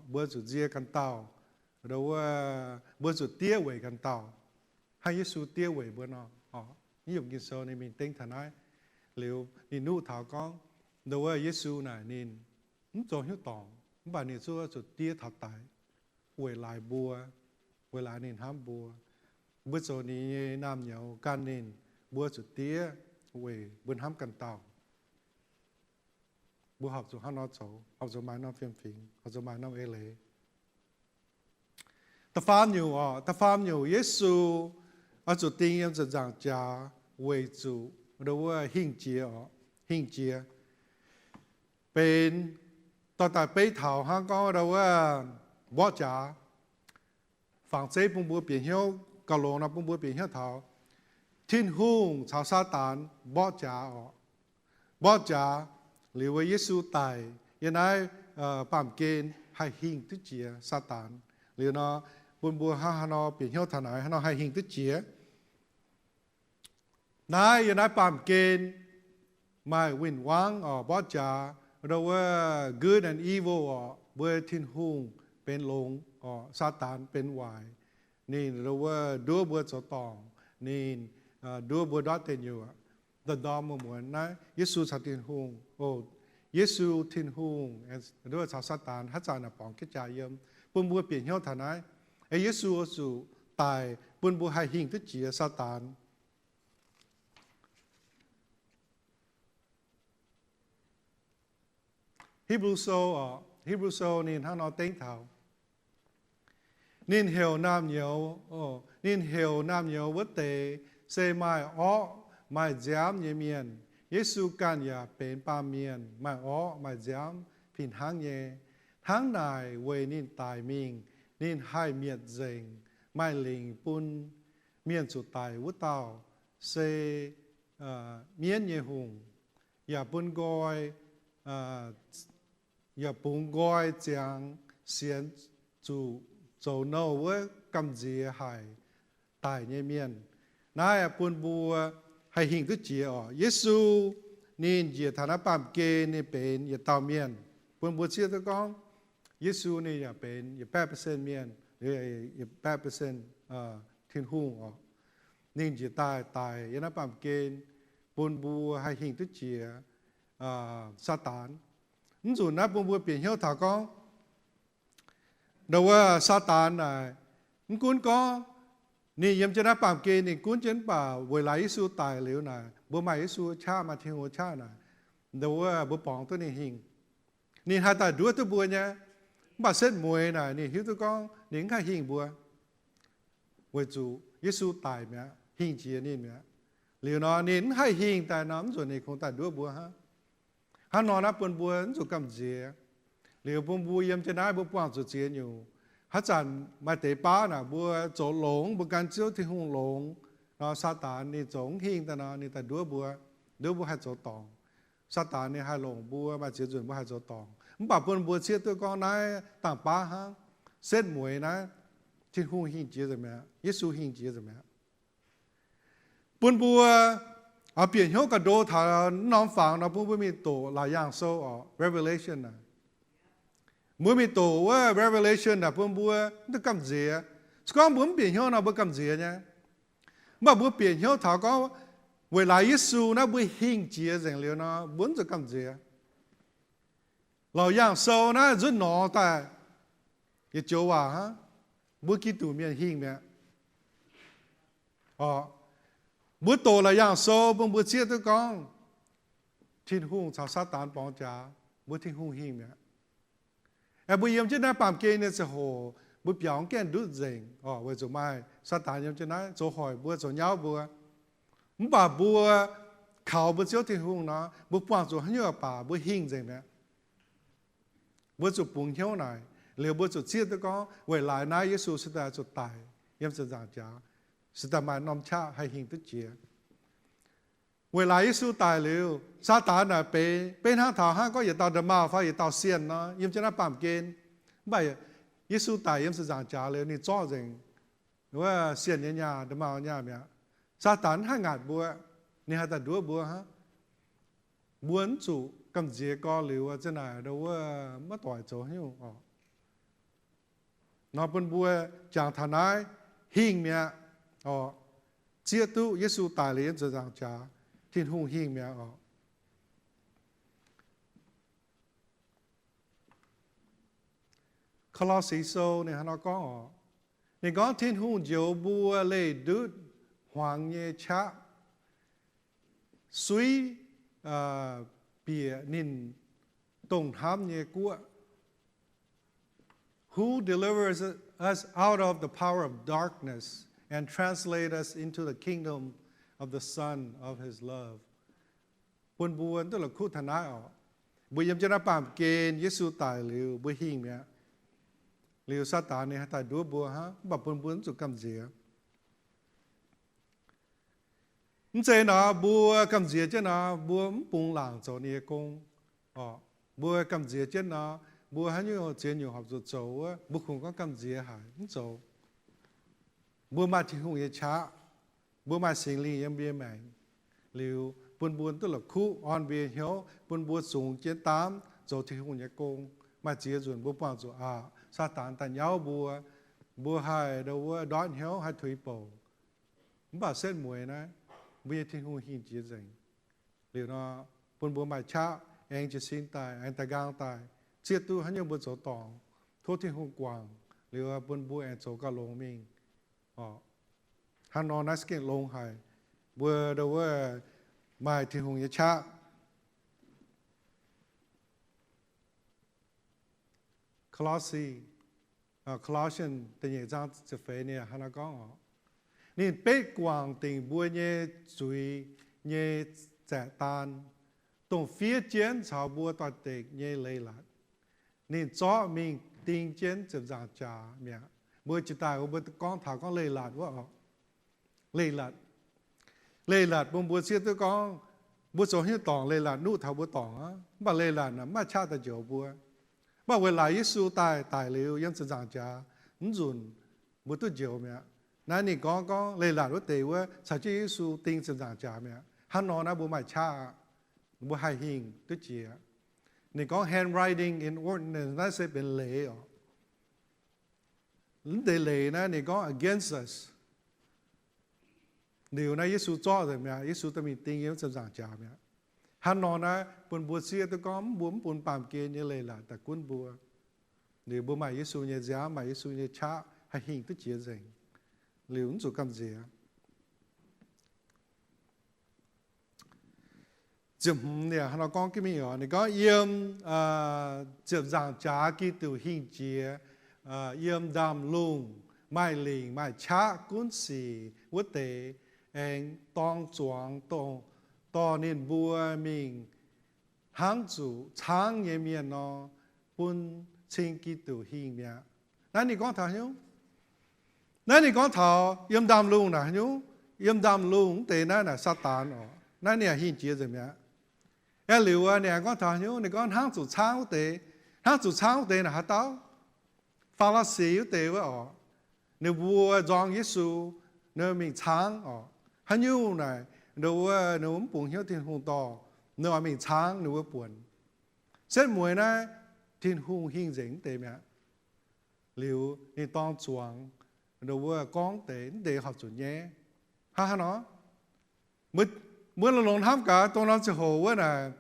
Mbuo zuqc nzie ganh dauh, nduov wuov, mbuo zuqc diev weic ganh dauh, hnangv Yesu diev weic mbuo nor. Naaiv yiem Ging-Sou ninh mingh dengv taux naaiv. Liuz ninh nuqv taux gorngv, nduov wuov, Yesu naaic ninh mv zoux hnyouv dorngc, mv baac ninh zuqc, zuqc diev taux daic weic laaix mbuo, weic laaix ninh hnamv mbuo. Mbuo zoux ninh nyei naamh nyouz gan ninh, mbuo zuqc diev weic mbuo hnamv ganh dauh. Mbuo horpc zuqc hnangv nor zoux, horpc zuqc maaih norm fiem-fingx, horpc zuqc maaih norm eix leiz. Da'faam nyungc oc, da'faam nyungc Yesu oix zuqc ding yiem ziepc nzaangc jaax weic zuqc ndo wuov hingh jiex oc, hingh jiex. Benx dorh daaih beiv taux hnangv gorngv ndo wuov mborqv jaax. Fangx zeiv bun mbuo bieqc hnyouv, gauh longx nor bun mbuo bieqc hnyouv taux Tin-Hungh caux Saadaan mborqv jaax oc. Mborqv jaax liuz wuov Yesu daic yiem naaiv baamh gen haih hingh duqv jiex Saadaan. Liuz nor bun mbuo hnangv haaix nor bieqc hnyouv taux naaiv, haaix nor haih hingh duqv jiex. Naaiv yiem naaiv baamh gen maaih win-wangv oc, mborqv jaax, ndo wuov good and evil oc, mbuo Tin-Hungh benx longx oc, Saadaan benx waaic. Ninh ndo wuov nduov mbuo zoux dorngc, ninh nduov mbuo ndortv deic nyuoqc. Ndorm-ndorm muonz-muonz naaiv Yesu caux Tin-Hungh, o, Yesu, Tin-Hungh, nduov caux Saadaan haaix zanc naaic borngz jienv jaax yiem, bun mbuo bieqc hnyouv taux naaiv. Aeqv, Yesu oix zuqc daic bun mbuo haih hingh duqv jiex Saadaan. Hipv^lu Sou oc, Hipv^lu Sou ninh hnangv nor dengv taux, ninh heuc naamh nyouz, ninh heuc naamh nyouz wuov deix se maaih orqv maaih nziaamv nyei mienh. Yesu ganh yaac benx baamh mienh, maaih orqv maaih nziaamv fih hnangv nyei. Hnangv naaic weic ninh daic mingh, ninh haih mietc nzengc maaih lingc bun mienh zuqc daic wuov dauh, se mienv nyei hungh, yaac bun nqoi, yaac bungx nqoi ziangx sienx zuqc zoux nouh wuov gamh nziex haic daic nyei mienh. Naaiv bun mbuo haih hingh duqv jiex oc. Yesu ninh njiec taux naaiv baamh gen ninh benx yietc dauh mienh, bun mbuo zieqv duqv gorngv Yesu ninh yaac benx yietc baeqv percent mienh, yietc baeqv percent Tin-Hungh oc. Ninh njiec daaih daic yiem naaiv baamh gen bun mbuo haih hingh duqv jiex Saadaan. Mv nzunc naaiv bun mbuo bieqc hnyouv taux gorngv, ndo wuov Saadaan naaic, mv gunv gorngv ninh yiem jienv naaiv baamh gen ninh gunv jienv, mv baac weic laaix Yesu daic liuz naaic, mbuo maaih Yesu qaqv, maaih Tin-Hungh qaqv naaic, ndo wuov mbuo borngz duqv ninh hingh. Ninh haih daaih nduov duqv mbuo nyei. Mv baac setv mueiz naaic ninh hiuv duqv gorngv ninh mv haih hingh mbuo, weic zuqc Yesu daic mi'aqv, hingh jiex ninh mi'aqv. Liuz nor ninh mv haih hingh daaih nor, mv nzunc ninh kungx daaih nduov mbuo hnangv. Hnangv nor naaiv bun mbuo mv zuqc gamh nziex. Liuz bun mbuo yiem jienv naaiv mbuo buangh zuqc ziex nyungc. Haaix zanc maaih deix baav naaic mbuo zoux longx, mbuo gan Ziouv Tin-Hungh longx nor, Saadaan ninh zoux mv hingh daaih nor, ninh daaih nduov mbuo, nduov mbuo haih zoux dorngc. Saadaan ninh haih longc mbuo, maaih ziex nzunc mbuo haih zoux dorngc. Mv baac bun mbuo zieqv duqv gorngv naaiv dangh baav hnangv, setv mueiz naaiv, Tin-Hungh hingh jiex nzengc mi'aqv, Yesu hingh jiex nzengc mi'aqv. Bun mbuo oix bieqc hnyouv ga'ndo taux norm fangx nor, bun mbuo mingh doqc Laauc Yaangh Sou oc, Revelation naaic. Mbuo mingh doqc wuov Revelation naaic bun mbuo mv duqv gamh nziex. Se gorngv mbuo mv bieqc hnyouv nor mbuo gamh nziex nyei. Mv baac mbuo bieqc hnyouv taux gorngv weic laaix Yesu naaiv mbuo hingh jiex nzengc liuz nor, mbuo mv zuqc gamh nziex. Laauc Yaangh Sou naaiv nzutv norm daaih yietc joux waac hnangv, mbuo Giduc mienh hingh mi'aqv. Oc, mbuo doqc Laauc Yaangh Sou bun mbuo zieqv duqv gorngv Tin-Hungh caux Saadaan borngz jaax, mbuo Tin-Hungh hingh mi'aqv. Aengx mbuo yiem jienv naaiv baamh gen nyei ziangh hoc mbuo biaux gaengh ndutv nzengc oc, weic zuqc maaih Saadaan yiem jienv naaiv zoux hoic mbuo, zoux nyauv mbuo. Mv baac mbuo kaux mbuo Ziouv Tin-Hungh nor, mbuo buangh zuqc haaix nyungc baac mbuo hingh nzengc mi'aqv. Mbuo zuqc bungx hnyouv naaic, liuz mbuo zuqc zieqv duqv gorngv weic laaix naaiv Yesu se daaih zuqc daic yiem ziepc nzaangc jaax, se daaih maaih norm qaqv haih hingh duqv jiex. Weic laaix Yesu daic liuz, Saadaan naaic benx, benx hnangv taux hnangv gorngv yietc dauh nda'maauh fai yietc dauh sienh nor yiem jienv naaiv baamh gen. Mv baac Yesu daic yiem ziepc nzaangc jaax liuz ninh zorqv nzengc wuov sienh nyei nyaah, nda'maauh nyaah mi'aqv. Saadaan mv haih ngaatc mbuo, ninh haih daaih nduov mbuo hnangv. Mbuo mv zuqc gamh nziex gorx liuz zinh naaic ndo wuov maiv doic zoux haaix nyungc oc. Nor bun mbuo jangx taux naaiv hingh mi'aqv oc. Zieqv duqv Yesu daic liuz yiem ziepc nzaangc jaax, Tin-Hungh hingh mi'aqv oc. Ko^lo^si Sou ninh hnangv nor gorngv oc. Ninh gorngv, Tin-Hungh njoux mbuo leih ndutv hmuangx nyei qaqv, suiv bieqc ninh dongh hnamv nyei guoqv. Who delivers us out of the power of darkness and translate us into the kingdom of the Son of his love. Bun mbuo duqv la'kuqv taux naaiv oc. Mbuo yiem jienv naaiv baamh gen Yesu daic liuz mbuo hingh mi'aqv. Liuz Saadaan ninh haih daaih nduov mbuo hnangv, mv baac bun mbuo mv zuqc gamh nziex. Mv zeiz nor mbuo gamh nziex jienv nor mbuo mv bungx laangc zoux ninh nyei gong. Mbuo gamh nziex jienv nor, mbuo haaix nyungc ziex nyungc horpc zuqc zoux wuov, mbuo kungx gorngv gamh nziex haic mv zoux. Mbuo maaih Tin-Hungh nyei qaqv, mbuo maaih Singx Lingh yiem mbuo nyei maengc, liuz bun mbuo duqv la'kuqv, orn mbuo nyei hnyouv, bun mbuo zungx jienv daamv zoux Tin-Hungh nyei gong. Maaih ziex nzunc mbuo buangh zuqc aqc, Saadaan daaih nyauv mbuo, mbuo haih ndo wuov ndortv hnyouv, haih tuix bouc. Mv baac setv mueiz naaiv, mbuo nyei Tin-Hungh hingh jiex nzengc. Liuz nor, bun mbuo maaih qaqv aengx jiez sin daaih, aengx da'nqaang daaih, zieqv duqv haaix nyungc mbuo zoux dorngc, tov Tin-Hungh guangc, liuz bun mbuo aengx zoux gauh longx mingh. Hnangv nor naaiv se gengh longx haic, mbuo ndo wuov maaih Tin-Hungh nyei qaqv. Colossians, Colossians da'nyeic zaang ziepc feix ninh hnangv naaiv gorngv oc, ninh betv guangc dingc mbuo nyei zuiz nyei zaeqv daan, dongh fiev jienv caux mbuo doix-dekc nyei leiz-latc. Ninh zorqv mingh ding jienv ziepc nzaangc jaax mi'aqv. Mbuo jiex daaih mbuo gorngv taux gorngv leiz-latc wuov oc. Leiz-latc, leiz-latc bun mbuo zieqv duqv gorngv, mbuo zoux haaix nyungc dorngc leiz-latc nuqv taux mbuo dorngc aqv. Mv baac leiz-latc naaic mv maaih qaqv daaih njoux mbuo. Mv baac weic laaix Yesu daaih, daic liuz yiem ziepc nzaangc jaax, mv nzunc mbuo duqv njoux mi'aqv. Naaiv ninh gorngv, gorngv leiz-latc wuov deix wuov caux jienv Yesu ding ziepc nzaangc jaax mi'aqv. Hnangv nor naaiv mbuo maaih qaqv aqv. Mbuo haih hingh duqv jiex. Ninh gorngv handwriting in ordinance, naaiv se benx leiz oc. Mv deix leiz naaiv ninh gorngv against us. Liuz naaiv Yesu zorqv nzengc mi'aqv. Yesu dorh mingh ding yiem ziepc nzaangc jaax mi'aqv. Hnangv nor naaiv bun mbuo zieqv duqv gorngv mbuo mv bun baamh gen nyei leiz-latc daaih gunv mbuo. Liuz mbuo maaih Yesu nyei nziaamv, maaih Yesu nyei qaqv haih hingh duqv jiex nzengc. Liuz mv zuqc gamh nziex. Ziepc hmz ninh hnangv nor gorngv jienv mingh oc. Ninh gorngv yiem ziepc nzaangc jaax Giduc hingh jiex, yiem ndaamv-lungh maaih lingc maaih qaqv gunv sic wuov deix, aengx dorng zuangx dongh dorh ninh mbuo mingh hnangv zuqc caangv nyei mienh nor, bun cing Giduc hingh mi'aqv. Naaiv ninh gorngv taux haaix nyungc? Naaiv ninh gorngv taux yiem ndaamv-lungh naaic haaix nyungc? Yiem ndaamv-lungh wuov deix naaiv naaic Saadaan oc. Naaiv ninh hingh jiex nzengc mi'aqv. Aeqv, liuz ninh aengx gorngv taux haaix nyungc? Ninh gorngv hnangv zuqc caangv wuov deix. Hnangv zuqc caangv wuov deix naaic haaix dauh? Faa^laa^si wuov deix wuov oc. Ninh mbuo nzorng Yesu, ninh mbuo mingh caangv oc. Haaix nyungc naaic, ninh mbuo, ninh mbuo mv bungx hnyouv Tin-Hungh dorh, ninh mbuo mingh caangv ninh mbuo buonc. Setv mueiz naaiv, Tin-Hungh hingh nzengc wuov deix mi'aqv. Liuz ninh dorng zuangx, ninh mbuo gorngv deix, mv deix horpc zuqc nyaiv. Hnangv haaix nor? Mbuo longx-longx hnamv gaax dongh norm ziangh hoc wuov naaic,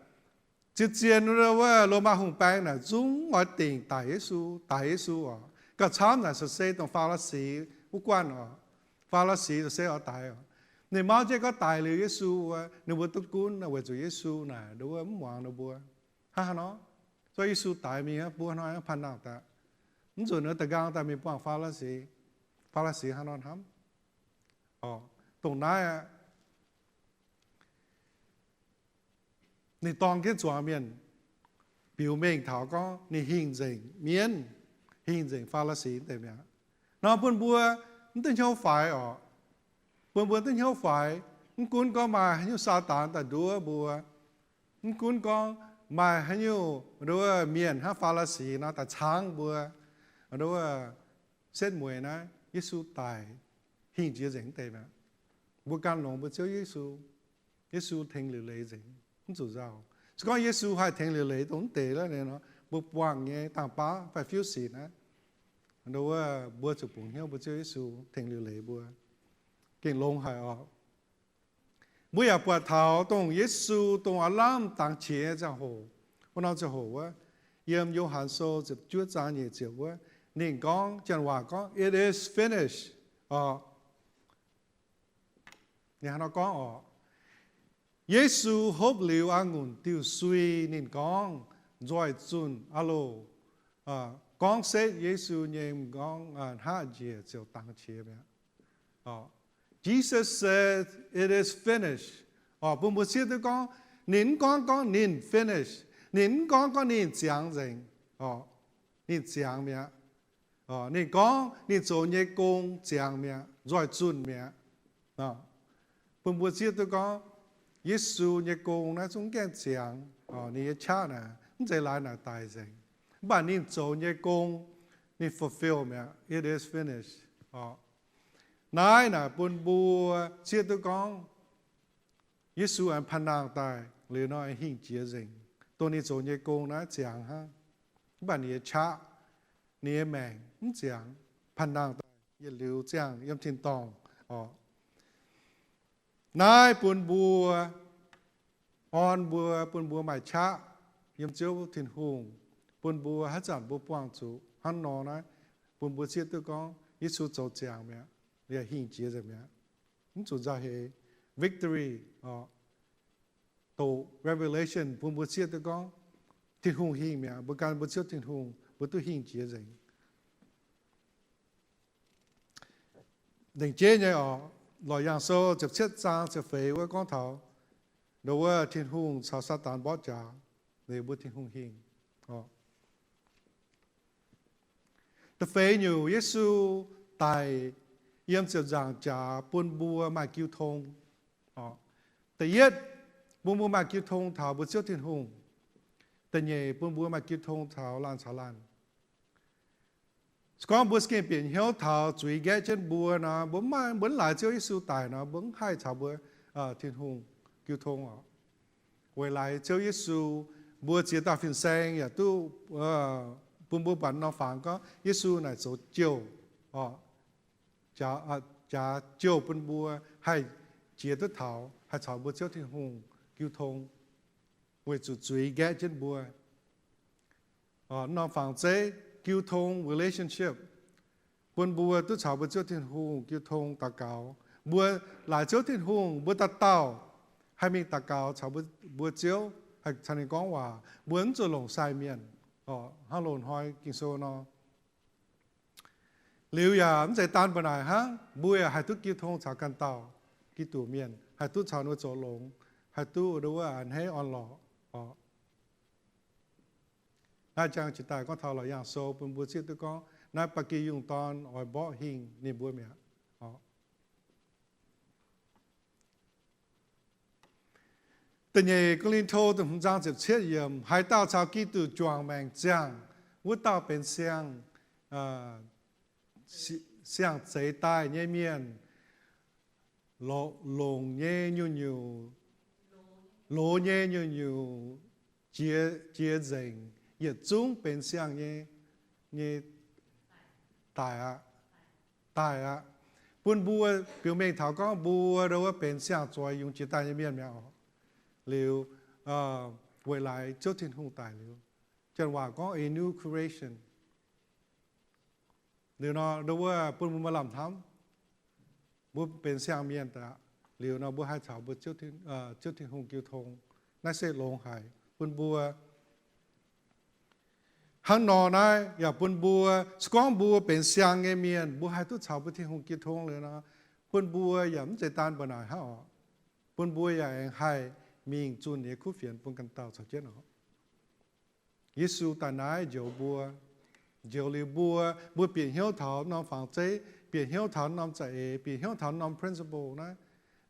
zien-zien wuov Lomaa hungh baeng naaic zungv oix dingc daic Yesu, daix Yesu oc. Gauh camv naaic se dongh Faa^laa^si wuov guanh oc. Faa^laa^si se oix daix oc. Ninh mauv jienv gorngv daix liuz Yesu wuov, ninh mbuo duqv gunv weic zuqc Yesu naaic ndo wuov mv muangx ninh mbuo. Hnangv haaix nor? Zorqv Yesu daix mingh buo hnoi panh nangh daaih. Mv nzunc ninh da'nqaang daaih mingh buangh Faa^laa^si. Faa^laa^si hnangv nor hnamv. Dongh naaiv aqv, ninh dorng jienv zuangx mienh biux mengh taux gorngv ninh hingh nzengc mienv, hingh nzengc Faa^laa^si deix mi'aqv. Nor bun mbuo mv duqv hnyouv faix oc. Bun mbuo duqv hnyouv faix, mv gunv gorngv maaih haaix nyungc Saadaan daaih nduov mbuo, mv gunv gorngv maaih haaix nyungc nduov mienh hnangv Faa^laa^si nor daaih caangv mbuo, nduov setv mueiz naaiv Yesu daic hingh jiex nzengc deix mi'aqv. Mbuo gan longx mbuo Ziouv Yesu. Yesu tengx liuc leiz nzengc, mv zuqc nzauh. Se gorngv Yesu haih tengx liuc leiz dongh mv deix la'nor, mbuo buangh nyei dangh baav fai fiuv sic naaiv, nduov mbuo zuqc bungx hnyouv mbuo Ziouv Yesu tengx liuc leiz mbuo. Gengh longx haic oc. Mbuo yaac buatc taux dongh Yesu dongh aav lamh dangx qiex nyei ziangh hoc, wuov norm ziangh hoc wuov, yiem Yo^han Sou ziepc juov zaang nyeic ziepc wuov, ninh gorngv, janx-waac gorngv, It is finished oc. Ninh hnangv nor gorngv oc. Yesu hopv liuz a'ngunc diuh sui, ninh gorngv, nzoih zunh aqv loh. Gorngv setv Yesu nyei m'nqorngv, hnaqv njiec ziouc dangx qiex mi'aqv. Jesus said, it is finished. Bun mbuo sieqv duqv gorngv, ninh mv gorngv gorngv ninh finish, ninh mv gorngv gorngv ninh ziangx nzengc. Ninh ziangx mi'aqv. Ninh gorngv ninh zoux nyei gong ziangx mi'aqv, nzoih zunh mi'aqv. Bun mbuo sieqv duqv gorngv Yesu nyei gong naaiv zungv gaengh ziangx. Ninh nyei qaqv naaic mv zeiz laaix naaic daic nzengc, mv baac ninh zoux nyei gong, ninh fulfill mi'aqv. It is finished. Naaiv naaic bun mbuo sieqv duqv gorngv Yesu aengx panh nangh daaih liuz nor, aengx hingh jiex nzengc, dongh ninh zoux nyei gong naaiv ziangx hnangv. Mv baac ninh nyei qaqv, ninh nyei maengc mv ziangx, panh nangh daaih yietc liuz ziangh yiem tin-dorngh oc. Naaiv bun mbuo, orn mbuo, bun mbuo maaih qaqv yiem Ziouv Tin-Hungh, bun mbuo haaix zanc mbuo buangh zuqc hnangv nor naaiv, bun mbuo zieqv duqv gorngv Yesu zoux ziangx mi'aqv, yaac hingh jiex nzengc mi'aqv. Mv zuqc nzauh heix. Victory oc, doqc revelation bun mbuo zieqv duqv gorngv Tin-Hungh hingh mi'aqv. Mbuo gan mbuo Ziouv Tin-Hungh, mbuo duqv hingh jiex nzengc. Nzengc jeiv nyei oc, Loz-Yaangh Sou ziepc cietv zaang ziepc feix wuov gorngv taux ndo wuov Tin-Hungh caux Saadaan mborqv jaax, liuz mbuo Tin-Hungh hingh. Da'feix nyungc, Yesu daic yiem ziepc nzaangc jaax bun mbuo maaih jiu tong. Da'yietv, bun mbuo maaih jiu tong taux mbuo Ziouv Tin-Hungh. Da'nyeic, bun mbuo maaih jiu tong taux laanh caux laanh. Se gorngv mbuo za'gengh bieqc hnyouv taux zuiz nqaeqv jienv mbuo nor, mbuo mv maaih, mbuo mv laaix Ziouv Yesu daic nor, mbuo mv haih caux mbuo Tin-Hungh jiu tong oc. Weic laaix Ziouv Yesu, mbuo ziex dauh fin-saeng yaac duqv bun mbuo buatc norm fangx gorngv Yesu naaic zoux jouh, jaax jouh bun mbuo haih jiex duqv taux, haih caux mbuo Ziouv Tin-Hungh jiu tong, weic zuqc zuiz nqaeqv jienv mbuo. Norm fangx zeiv, jiu tong relationship, bun mbuo duqv caux mbuo Ziouv Tin-Hungh jiu tong daux gaux. Mbuo laaix Ziouv Tin-Hungh, mbuo dauh dauh haih mingh daux gaux caux mbuo Ziouv, haih caux ninh gorngv waac. Mbuo mv zuqc longc sai mienh. Hnangv loz-hnoi Ging-Sou nor. Liuz yaac mv zeiz daan mbuo naaic hnangv, mbuo yaac haih duqv jiu tong caux ganh dauh Giduc mienh, haih duqv caux ninh mbuo zoux longx, haih duqv ndo wuov a'hneiv orn-lorqc oc. Naaiv jangx jiex daaih gorngv taux Loz-Yaangh Sou bun mbuo zieqv duqv gorngv naaiv ba'gi yungh dorn oix mborqv hingh ninh mbuo mi'aqv. Da'nyeic Ko^lin^to da'hmz zaang ziepc cietv yiemc, haaix dauh caux Giduc juangc maengc ziangh, wuov dauh benx siang, siang zeix daaih nyei mienh, longc nyei nyungc-nyungc, loz nyei nyungc-nyungc jiex nzengc, yietc zungv benx siang nyei, nyei daic aqv. Daic aqv. Bun mbuo biux mengh taux gorngv mbuo ndo wuov benx siang-zoix yungz jiex daaih nyei mienh mi'aqv oc. Liuz, weic laaix Ziouv Tin-Hungh daic liuz, janx waac gorngv a new creation. Liuz nor ndo wuov bun mbuo maaih lamh hnamv, mbuo benx siang-mienh daic aqv. Liuz nor mbuo haih caux mbuo Ziouv Tin-Hungh jiu tong. Naaiv se longx haic bun mbuo. Hnangv nor naaiv yaac bun mbuo, se gorngv mbuo benx siang nyei mienh, mbuo haih duqv caux mbuo Tin-Hungh jiu tong liuz nor, bun mbuo yaac mv zeiz daan mbuo naaic hnangv oc. Bun mbuo yaac aengx haih mingh zunh nyei kuv fienx bun ganh dauh caux jienv oc. Yesu daaih naaiv njoux mbuo. Njoux liuz mbuo, mbuo bieqc hnyouv taux norm fangx zeiv, bieqc hnyouv taux norm za'eix, bieqc hnyouv taux norm principle naaiv,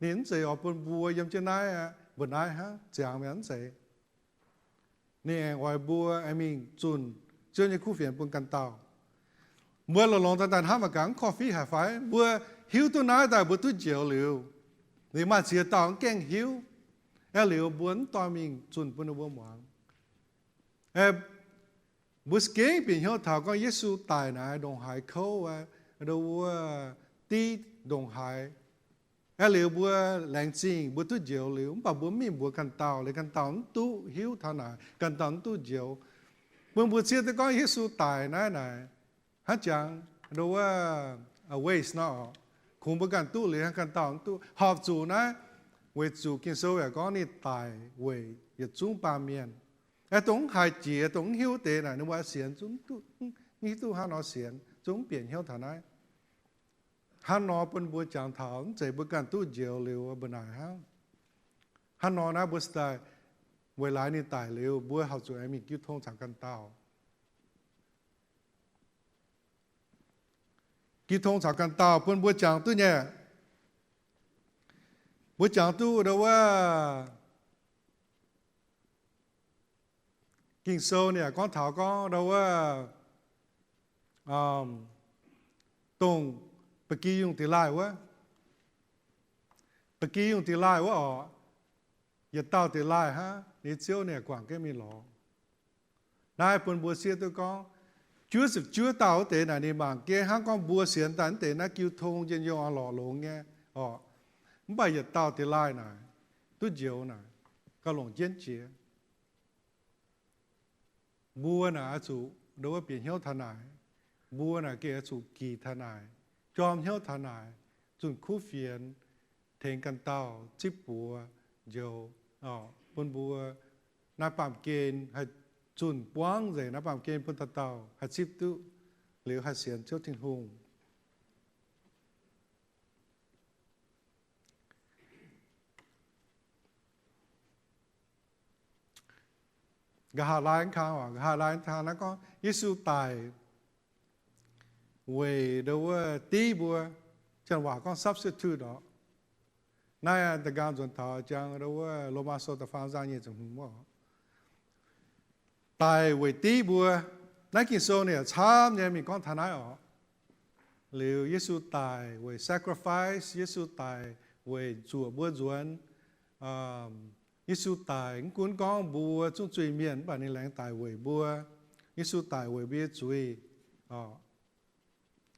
ninh mv zeiz oix bun mbuo yiem jienv naaiv aqv, mbuo naaiv hnangv ziangx mi'aqv, mv zeiz. Ninh aengx oix mbuo aengx mingh zunh Ziouv nyei kuv fienx bun ganh dauh. Mbuo longx-longx daaih daaih hnamv mangc gaax, mv korv-fiqv haic fai? Mbuo hiuv duqv naaiv daaih mbuo duqv njoux liuz, liuz maaih ziex dauh mv gaengh hiuv. Aeqv, liuz mbuo mv dorh mingh zunh bun ninh mbuo muangx. Mbuo za'gengh bieqc hnyouv taux gorngv Yesu daic naaiv ndongc haaix kouv, ndo wuov div ndongc haaix. Aeqv, liuz mbuo laengz zingh mbuo duqv njoux liuz, mv baac mbuo mv mingh mbuox ganh dauh, liuz ganh dauh mv duqv hiuv taux naaic, ganh dauh mv duqv njoux. Bun mbuo zieqv duqv gorngv Yesu daic naaiv naaic, hnangv jangx ndo wuov waste nor, kungx mbuo ganh duqv liuz hnangv ganh dauh mv duqv. Horpc zuqc naaiv Weic zuqc Ging-Sou yaac gorngv ninh daic weic yietc zungv baamh mienh. Aeqv, dongh mv haiz jiex, dongh mv hiuv deix naaic, ninh mbuo sienx zungv mv duqv, mv hiuv duqv hnangv nor sienx, zungv mv bieqc hnyouv taux naaiv. Hnangv nor bun mbuo jangx taux mv zeiz mbuo ganh duqv njoux liuz mbuo naaic hnangv. Hnangv nor naaiv mbuo se daaih weic laaix ninh daic liuz, mbuo horpc zuqc aengx mingh jiu tong caux ganh dauh. Jiu tong caux ganh dauh bun mbuo jangx duqv nyei. Mbuo jangx duqv ndau wuov Ging-Sou ninh yaac gorngv taux gorngv ndau wuov, dongh ba'gi yungh dingh laaih wuov, ba'gi yungh dingh laaih wuov orqc, yietc dauh dingh laaih hnangv, ninh ziouv ninh yaac guangc jienv mingh lorz. Naaiv bun mbuo siev duqv gorngv, juov ziepc juov dauh wuov deix naaic ninh mangc jienv hnangv gorngv mbuo sienx daaih wuov deix naaiv jiu tong njien-youh lorqc longx nyei orqc. Mv baac yietc dauh dingh laaih naaic duqv njoux naaic gauh longc jienv jiex. Mbuo naaic oix zuqc ndau wuov bieqc hnyouv taux naaic. Mbuo naaic gengh oix zuqc gic taux naaic, jorm hnyouv taux naaic, zunh kuv fienx, tengx ganh dauh zipv buoz njoux, bun mbuo naaiv baamh gen haih zunh buangv nzengc naaiv baamh gen bun dauh dauh haih zipv duqv liuz haih sienx Ziouv Tin-Hungh. Nqa'haav laai kang, nqa'haav laai kang naaiv gorngv Yesu daic weic ndau wuov div mbuo, janx waac gorngv substitute orqc. Naaiv da'nqaang nzuonx taux jangx ndau wuov Lomaa Sou da'faam zaang nyeic ziepc hmz orqc. Daic weic div mbuo. Naaiv Ging-Sou ninh yaac camv nyei mingh gorngv taux naaiv orqc. Liuz Yesu daic weic sacrifice, Yesu daic weic zuoqc mbuo nzuonx. Yesu daic mv gunv gorngv mbuo zungv zuiz-mienh, mv baac ninh laengz daic weic mbuo. Yesu daic weic mbuo nyei zuiz.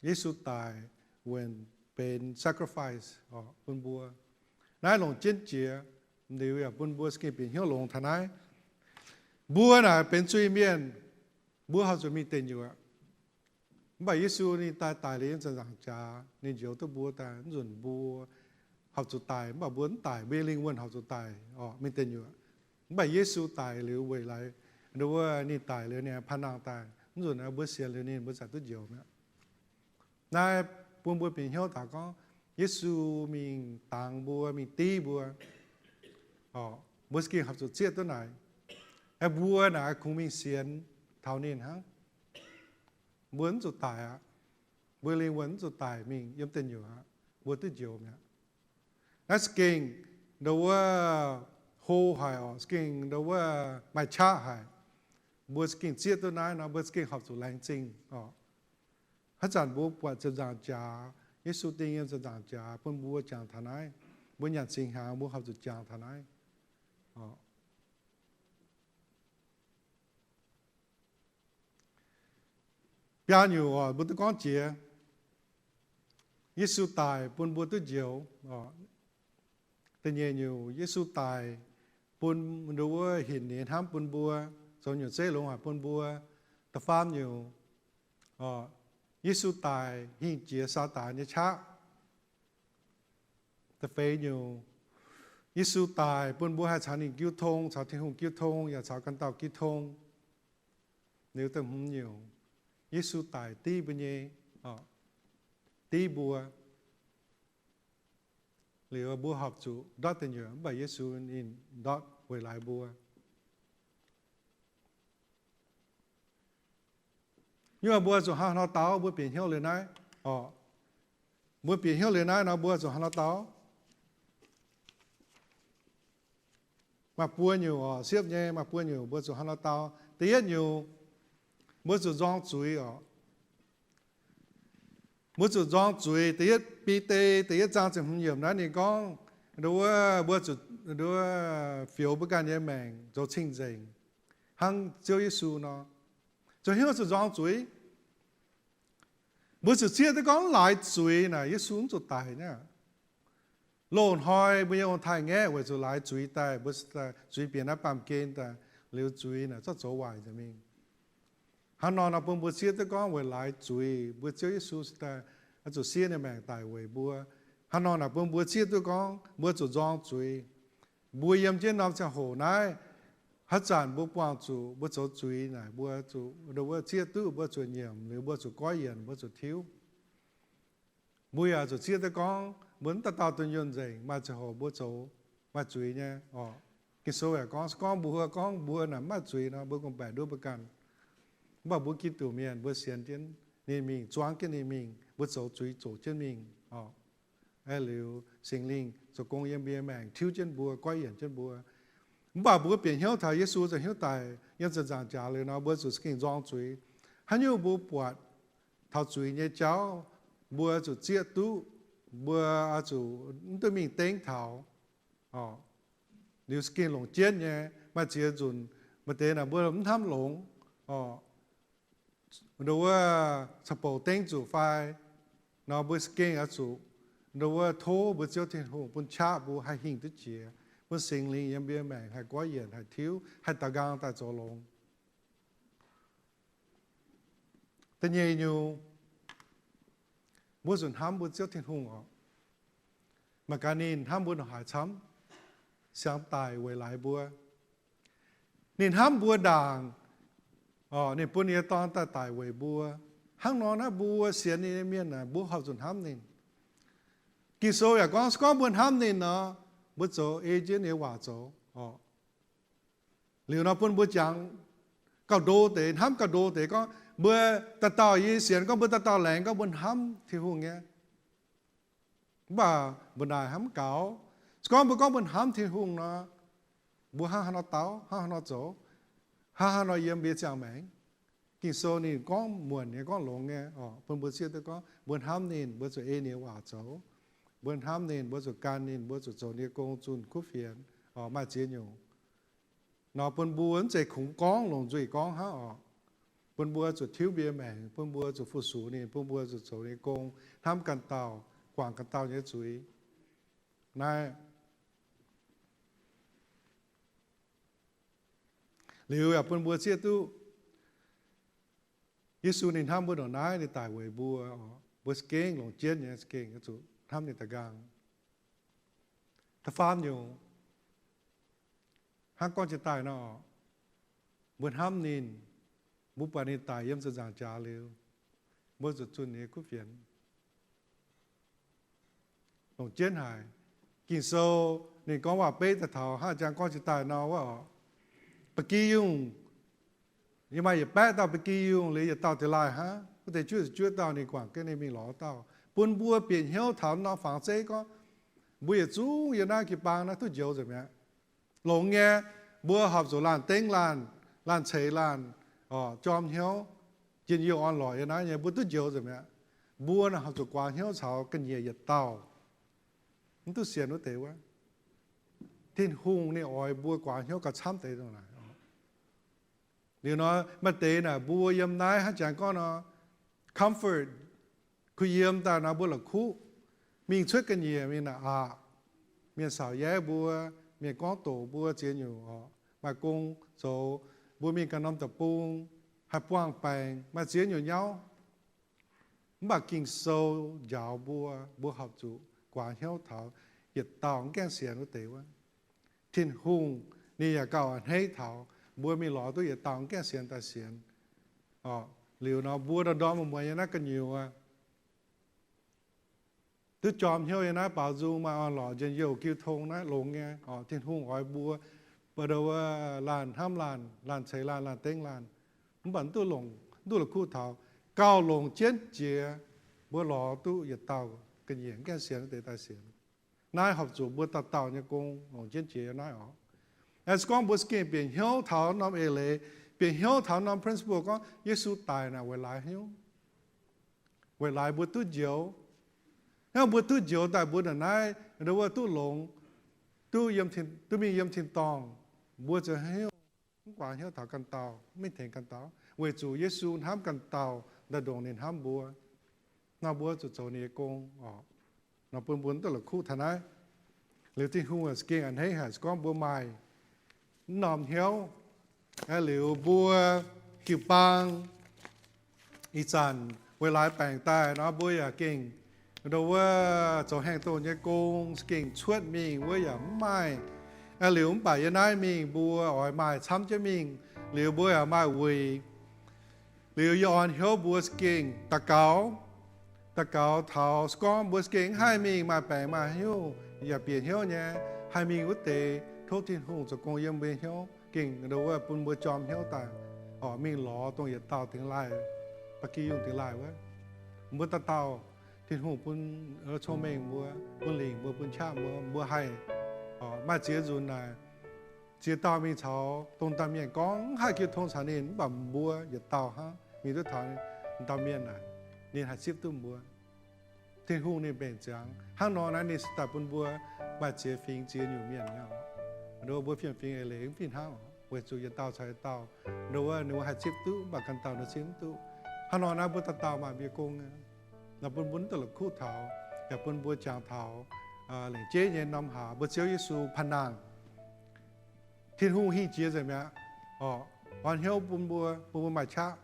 Yesu daic weic benx sacrifice bun mbuo. Naaiv longc jienv jiex, liuz yaac bun mbuo za'gengh bieqc hnyouv longx taux naaiv. Mbuo naaic benx zuiz-mienh, mbuo horpc zuqc mingh deic nyuoqc. Mv baac Yesu ninh daaih daic liuz yiem ziepc nzaangc jaax, ninh njoux duqv mbuo daaih, mv nzunc mbuo horpc zuqc daic, mv baac mbuo mv daic, mbuo nyei lingh wuonh horpc zuqc daic orqc, mingh deic nyuoqc. Mv baac Yesu daic liuz weic laaix, ndau wuov ninh daic liuz ninh paan nangh daaih, mv nzunc mbuo sienx liuz ninh, mbuo ziouc duqv njoux mi'aqv. Naaiv bun mbuo bieqc hnyouv taux gorngv Yesu mingh dangx mbuo, mingh div mbuo, mbuo za'gengh horpc zuqc zieqv duqv naaic. Aeqv, mbuo naaic kungx mingh sienx taux ninh hnangv. Mbuo mv zuqc daic aqv. Mbuo lingh wuonh mv zuqc daic mingh yiem deic nyuoqc aqv. Mbuo duqv njoux mi'aqv. Naaiv za'gengh ndau wuov hlo haic orqc, za'gengh ndau wuov maaih qaqv haic. Mbuo za'gengh zieqv duqv naaiv nor, mbuo za'gengh horpc zuqc laengz zingh orqc. Haaix zanc mbuo buatc ziepc nzaangc jaax, Yesu ding yiem ziepc nzaangc jaax bun mbuo jangx taux naaiv, mbuo nyanc singx hnyangx mbuo horpc zuqc jangx taux naaiv. Biaa nyungc oc, mbuo duqv gorngv jiex, Yesu daic bun mbuo duqv njoux. Da'nyeic nyungc, Yesu daic bun ndau wuov hinc nyei hnamv bun mbuo, zoux nyungc zeiv longx haic bun mbuo. Da'faam nyungc, Yesu daic hingh jiex Saadaan nyei qaqv. Da'feix nyungc, Yesu daic bun mbuo haih caux ninh jiu tong, caux Tin-Hungh jiu tong, yaac caux ganh dauh jiu tong. Liuz da'hmz nyungc, Yesu daic div mbuo nyei, div mbuo. Liuz mbuo horpc zuqc ndortv deic nyuoqc, mv baac Yesu ninh ndortv weic laaix mbuo. Nyuoqc mbuo zuqc haaix nor dau, mbuo bieqc hnyouv liuz naaiv oc. Mbuo bieqc hnyouv liuz naaiv nor mbuo zuqc haaix nor dau? Maaih buo nyungc oc, siepv nyei maaih buo nyungc mbuo zuqc haaix nor dau. Da'yietv nyungc, mbuo zuqc nzorng zuiz oc. Mbuo zuqc nzorng zuiz. Da'yietv Bide da'yietv zaang ziepc hmz yiemc naaiv ninh gorngv, nduov, mbuo zuqc, nduov, fioux mbuo ganh nyei maengc zoux cing-nzengc hnangv Ziouv Yesu nor. Zoux hnyouv zuqc nzorng zuiz. Mbuo zuqc zieqv duqv gorngv laaix zuiz naaic Yesu mv zuqc daic niaa. Loz-hnoi mbuo nyei ong-taaix-ngaeqv weic zuqc laaix zuiz daaih, mbuo zuiz bieqc naaiv baamh gen daaih, liuz zuiz naaic zorqv zoux waaic nzengc mingh. Hnangv nor nor bun mbuo zieqv duqv gorngv weic laaix zuiz mbuo Ziouv Yesu daaih oix zuqc siev ninh maengc daic weic mbuo. Hnangv nor naaic bun mbuo zieqv duqv gorngv mbuo zuqc nzorng zuiz. Mbuo yiem jienv norm ziangh hoc naaiv, haaix zanc mbuo buangh zuqc mbuo zoux zuiz naaic, mbuo zuqc, wuov, zieqv duqv mbuo zuqc nyiemc liuz mbuo zuqc goiv yienc, mbuo zuqc tiuv. Mbuo yaac zuqc zieqv duqv gorngv mbuo mv dauh dauh dunh yunh nzengc, maaih ziangh hoc mbuo zoux maaih zuiz nyei oc. Ging-Sou yaac gorngv, se gorngv mbuo gorngv mbuo naaic mv maaih zuiz nor, mbuo gorngv-baeqc nduov mbuo ganh. Mv baac mbuo Giduc mienh mbuo sienx jienv ninh mingh, zuangv jienv ninh mingh, mbuo zoux zuiz zoqc jienv mingh oc. Aeqv, liuz Singx Lingh zoux gong yiem mbuo nyei maengc, tiuv jienv mbuo, goiv yienc jienv mbuo. Mv baac mbuo bieqc hnyouv taux Yesu zoux hnyouv daic yiem ziepc nzaangc jaax liuz nor, mbuo zuqc za'gengh nzorng zuiz. Haaix nyungc mbuo buatc taux zuiz nyei jauv, mbuo zuqc zieqv duqv, mbuo zuqc mv duqv mingh dengv taux. Liuz za'gengh longc jienv nyei, maaih ziex nzunc maaih deix naaic mbuo mv hnamv longx oc. Nduov wuov caux bouc dengv zuqc fai nor, mbuo za'gengh oix zuqc nduov wuov tov mbuo Ziouv Tin-Hungh bun qaqv mbuo haih hingh duqv jiex, bun Singx Lingh yiem mbuo maengc haih goiv yienc, haih tiuv, haih daux nqaang daaih zoux longx. Da'nyeic nyungc, mbuo zuqc hnamv mbuo Ziouv Tin-Hungh oc. Mangc gaax ninh hnamv mbuo ndongc haaix camv, siang daic weic laaix mbuo. Ninh hnamv mbuo ndaangc, ninh bun ninh nyei Dorn daaih daic weic mbuo. Hnangv nor naaiv mbuo sienx ninh nyei mienh naaic, mbuo horpc zuqc hnamv ninh. Ging-Sou yaac gorngv, se gorngv mbuo hnamv ninh nor, mbuo zoux ei jienv ninh nyei waac zoux oc. Liuz nor bun mbuo jangx gauh ndo deix, hnamv gauh ndo deix gorngv mbuo dauh dauh yie sienx gorngv mbuo dauh dauh laengz gorngv mbuo hnamv Tin-Hungh nyei. Mv baac mbuo naaic hnamv mv gaux. Se gorngv mbuo gorngv mbuo hnamv Tin-Hungh nor, mbuo hnangv haaix nor dau, hnangv haaix nor zoux, hnangv haaix nor yiem mbuo nyei ziangh maengc. Ging-Sou ninh gorngv muonc nyei, gorngv longx nyei oc, bun mbuo zieqv duqv gorngv mbuo hnamv ninh, mbuo zuqc ei ninh nyei waac zoux. Mbuo hnamv ninh, mbuo zuqc gan ninh, mbuo zuqc zoux ninh nyei gong, zunh kuv fienx oc, maaih ziex nyungc. Nor bun mbuo mv zeiz kungx gorngv longc nzuih gorngv hnangv oc. Bun mbuo zuqc tiuv mbuo nyei maengc, bun mbuo zuqc fu-sux ninh, bun mbuo zuqc zoux ninh nyei gong, hnamv ganh dauh, guangc ganh dauh nyei zuiz. Naaiv liuz yaac bun mbuo zieqv duqv Yesu ninh hnamv mbuo ndongc naaiv, ninh daic weic mbuo oc. Mbuo za'gengh longc jienv nyei, za'gengh zuqc hnamv ninh daaih nqaang. Da'faam nyungc, hnangv gorngv jiex daaih nor, mbuo hnamv ninh, mbuo buatc ninh daic yiem ziepc nzaangc jaax liuz, mbuo zuqc zunh ninh nyei kuv fienx. Longc jienv haic. Ging-Sou ninh gorngv waac-beiv daaih taux hnangv jang gorngv jiex daaih nor wuov oc, ba'gi yungh, yie maaih yietc baeqv dauh ba'gi yungh liuz, yietc dauh deix laaih hnangv. Wuov deix juov ziepc juov dauh ninh guangc jienv ninh mingh lorz dauh, bun mbuo bieqc hnyouv taux norm fangx zeiv gorngv, mbuo yietc zungv yiem naaiv jiu-baang naaiv duqv njoux nzengc mi'aqv. Longx nyei, mbuo horpc zuqc laanh dengv laanh, laanh ceix laanh, jorm hnyouv, njien-youh orn-lorqc yiem naaiv nyei, mbuo duqv njoux nzengc mi'aqv. Mbuo naaic horpc zuqc guaax hnyouv caux ga'nyiec yietc dauh. Mv duqv sienx wuov deix wuov. Tin-Hungh ninh oix mbuo guaax hnyouv gauh camv deix dongh naaic. Liuz nor maaih deix naaic mbuo yiem naaiv hnangv jangx gorngv nor, comfort, kuh yiem daaih nor mbuo la'kuqv, mingh cuotv ga'nyiec mingh naaic aqc. Mienh saauc yaiv mbuo, mienh gorngv doqc mbuo ziex nyungc oc, maaih gong zoux, mbuo mingh ganh norm deic-bung, haih buangh baengc, maaih ziex nyungc nyauv. Mv baac Ging-Sou njaaux mbuo, mbuo horpc zuqc guaax hnyouv taux yietc dauh mv gaengh sienx wuov deix wuov. Tin-Hungh ninh yaac gauh a'hneiv taux mbuo mingh lorz duqv yietc dauh mv gaengh sienx daaih sienx. Liuz nor mbuo ndorm-ndorm muonz-muonz yiem naaiv gu'nyuoz duqv jorm hnyouv yiem naaiv baaux nzung, maaih orn-lorqc, njien-youh, jiu tong naaiv longx nyei. Tin-Hungh oix mbuo, mbuo laanh hnamv laanh, laanh ceix laanh, laanh dengv laanh. Mv baac mv duqv longc, mv duqv la'kuqv taux, gauh longc jienv jiex mbuo lorz duqv yietc dauh ga'nyiec mv gaengh sienx wuov deix daaih sienx. Naaiv horpc zuqc mbuo dauh dauh nyei gong longc jienv jiex yiem naaiv oc. Se gorngv mbuo za'gengh bieqc hnyouv taux norm eix leiz, bieqc hnyouv taux norm principle gorngv Yesu daic naaic weic laaix hnyouv, weic laaix mbuo duqv njoux. Hnangv mbuo duqv njoux daaih mbuo naaic naaiv, wuov duqv longx, duqv yiem, duqv mingh yiem tin-dorngh, mbuo ziouc hnyouv, mv guaax hnyouv taux ganh dauh, mv mingh tengx ganh dauh, weic zuqc Yesu hnamv ganh dauh daaih ndongc ninh hnamv mbuo. Nor mbuo zuqc zoux ninh nyei gong oc. Nor bun mbuo mv duqv la'kuqv taux naaiv. Liuz Tin-Hungh za'gengh a'hneiv haic se gorngv mbuo maaih mv norm hnyouv. Liuz mbuo jiu-baang ih zanc weic laaix baengc daaih nor mbuo yaac gengh Ndo wuov zoux haengh doh nyei gong za'gengh cuotv mingh wuov yaac mv maaih. Liuz mv baac yie naaiv mingh mbuo oix maaih camv jienv mingh. Liuz mbuo yaac maaih wuic. Liuz yie orn hnyouv mbuo za'gengh daux gaux, daux gaux taux se gorngv mbuo za'gengh mv haih mingh, maaih baengc maaih hnyouv yaac bieqc hnyouv nyei, haih mingh wuov deix, tov Tin-Hungh zoux gong yiem mbuo nyei hnyouv, gengh ndo wuov bun mbuo jorm hnyouv daaih, oc, mingh lorz dongh yietc dauh dingx laaih, ba'gi yungh dingx laaih wuov. Mbuo dauh dauh, Tin-Hungh bun cong-mengh mbuo, bun lingc mbuo, bun qaqv mbuo, mbuo haih, oc, maaih ziex nzunc naaic, ziex dauh mingh caux dongh dauh mienh gorngv, mv haih jiu tong caux ninh, mv baac mbuo yietc dauh hnangv mingh duqv taux dauh mienh naaic, ninh haih zipv duqv mbuo. Tin-Hungh ninh mbenc ziangx hnangv nor naaiv, ninh se daaih bun mbuo maaih ziex fingx ziex nyungc mienh nyei. Ndo wuov mbuo fiem-fingx eix leiz mv fih hnangv, weic zuqc yietc dauh caux yietc dauh, ndo wuov ninh mbuo haih zipv duqv, mv baac ganh dauh ninh zipv mv duqv. Hnangv nor naaiv mbuo dauh dauh maaih mbuo nyei gong, naaiv bun mbuo mv duqv la'kuqv taux, yaac bun mbuo jangx taux lengc jeiv nyei norm hlaax mbuo Ziouv Yesu panh nangh. Tin-Hungh hingh jiex nzengc mi'aqv, oc, orn hnyouv bun mbuo, bun mbuo maaih qaqv,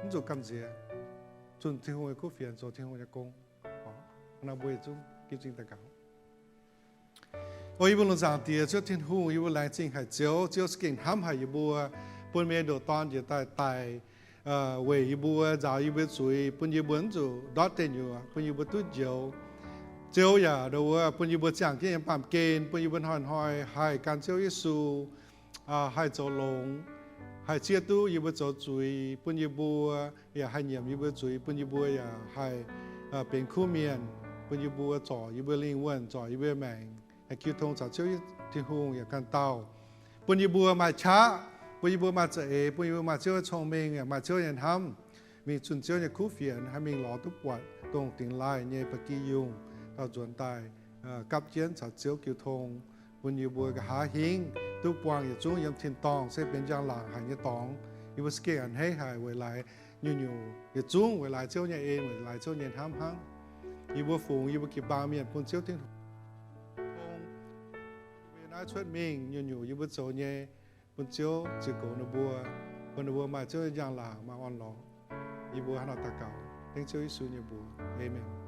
mv zuqc gamh nziex, zunh Tin-Hungh nyei kuv fienx, zoux Tin-Hungh nyei gong. Nor mbuo yietc zungv ginv zingh daux gaux. O yie mbuo lungh zaangc Diex, Ziouv Tin-Hungh, yie mbuo laengz zingh haic Ziouv. Ziouv za'gengh hnamv haic yie mbuo, bun meih ndoqc Dorn njiec daaih daic weic yie mbuo, nzaaux yie mbuo zuiz, bun yie mbuo mv zuqc ndortv deic nyuoqc, bun yie mbuo duqv njoux. Ziouv yaac ndo wuov bun yie mbuo ziangh jienv yiem baamh gen, bun yie mbuo hnoi-hnoi haih gan Ziouv Yesu, haih zoux longx, haih zieqv duqv yie mbuo zoux zuiz, bun yie mbuo yaac haih nyiemc yie mbuo zuiz, bun yie mbuo yaac haih benx kuv mienh, bun yie mbuo zorc yie mbuo lingh wuonh, zorc yie mbuo maengc, haih jiu tong caux Ziouv Tin-Hungh yaac ganh dauh, bun yie mbuo maaih qaqv, bun yie mbuo maaih za'eix, bun yie mbuo maaih Ziouv nyei cong-mengh, yaac maaih Ziouv nyei hnamv, mingh zunh Ziouv nyei kuv fienx, haih mingh lorz duqv buatc dongh dingx laaih nyei ba'gi yungh, dauh nzuonx daaih gapv jienv caux Ziouv jiu tong, bun yie mbuo nqa'haav hingv duqv buangh yietc zungv yiem tin-dorngh se benx njang-laangc haic nyei dorngx. Yie mbuo za'gengh a'hneiv haic weic laaix nyungc-nyungc yietc zungv weic laaix Ziouv nyei en, weic laaix Ziouv nyei hnamv hnangv. Yie mbuo fungx yie mbuo jiu-baang mienh bun Ziouv Tin-Hungh, yie mbuo naaiv cuotv mingh nyungc-nyungc yie mbuo zoux nyei, bun Ziouv ziux goux ninh mbuo, bun ninh mbuo maaih Ziouv nyei njang-laangc maaih orn-lorqc. Yie mbuo hnangv naaiv daux gaux dengv Ziouv Yesu nyei mbuox. Aamen.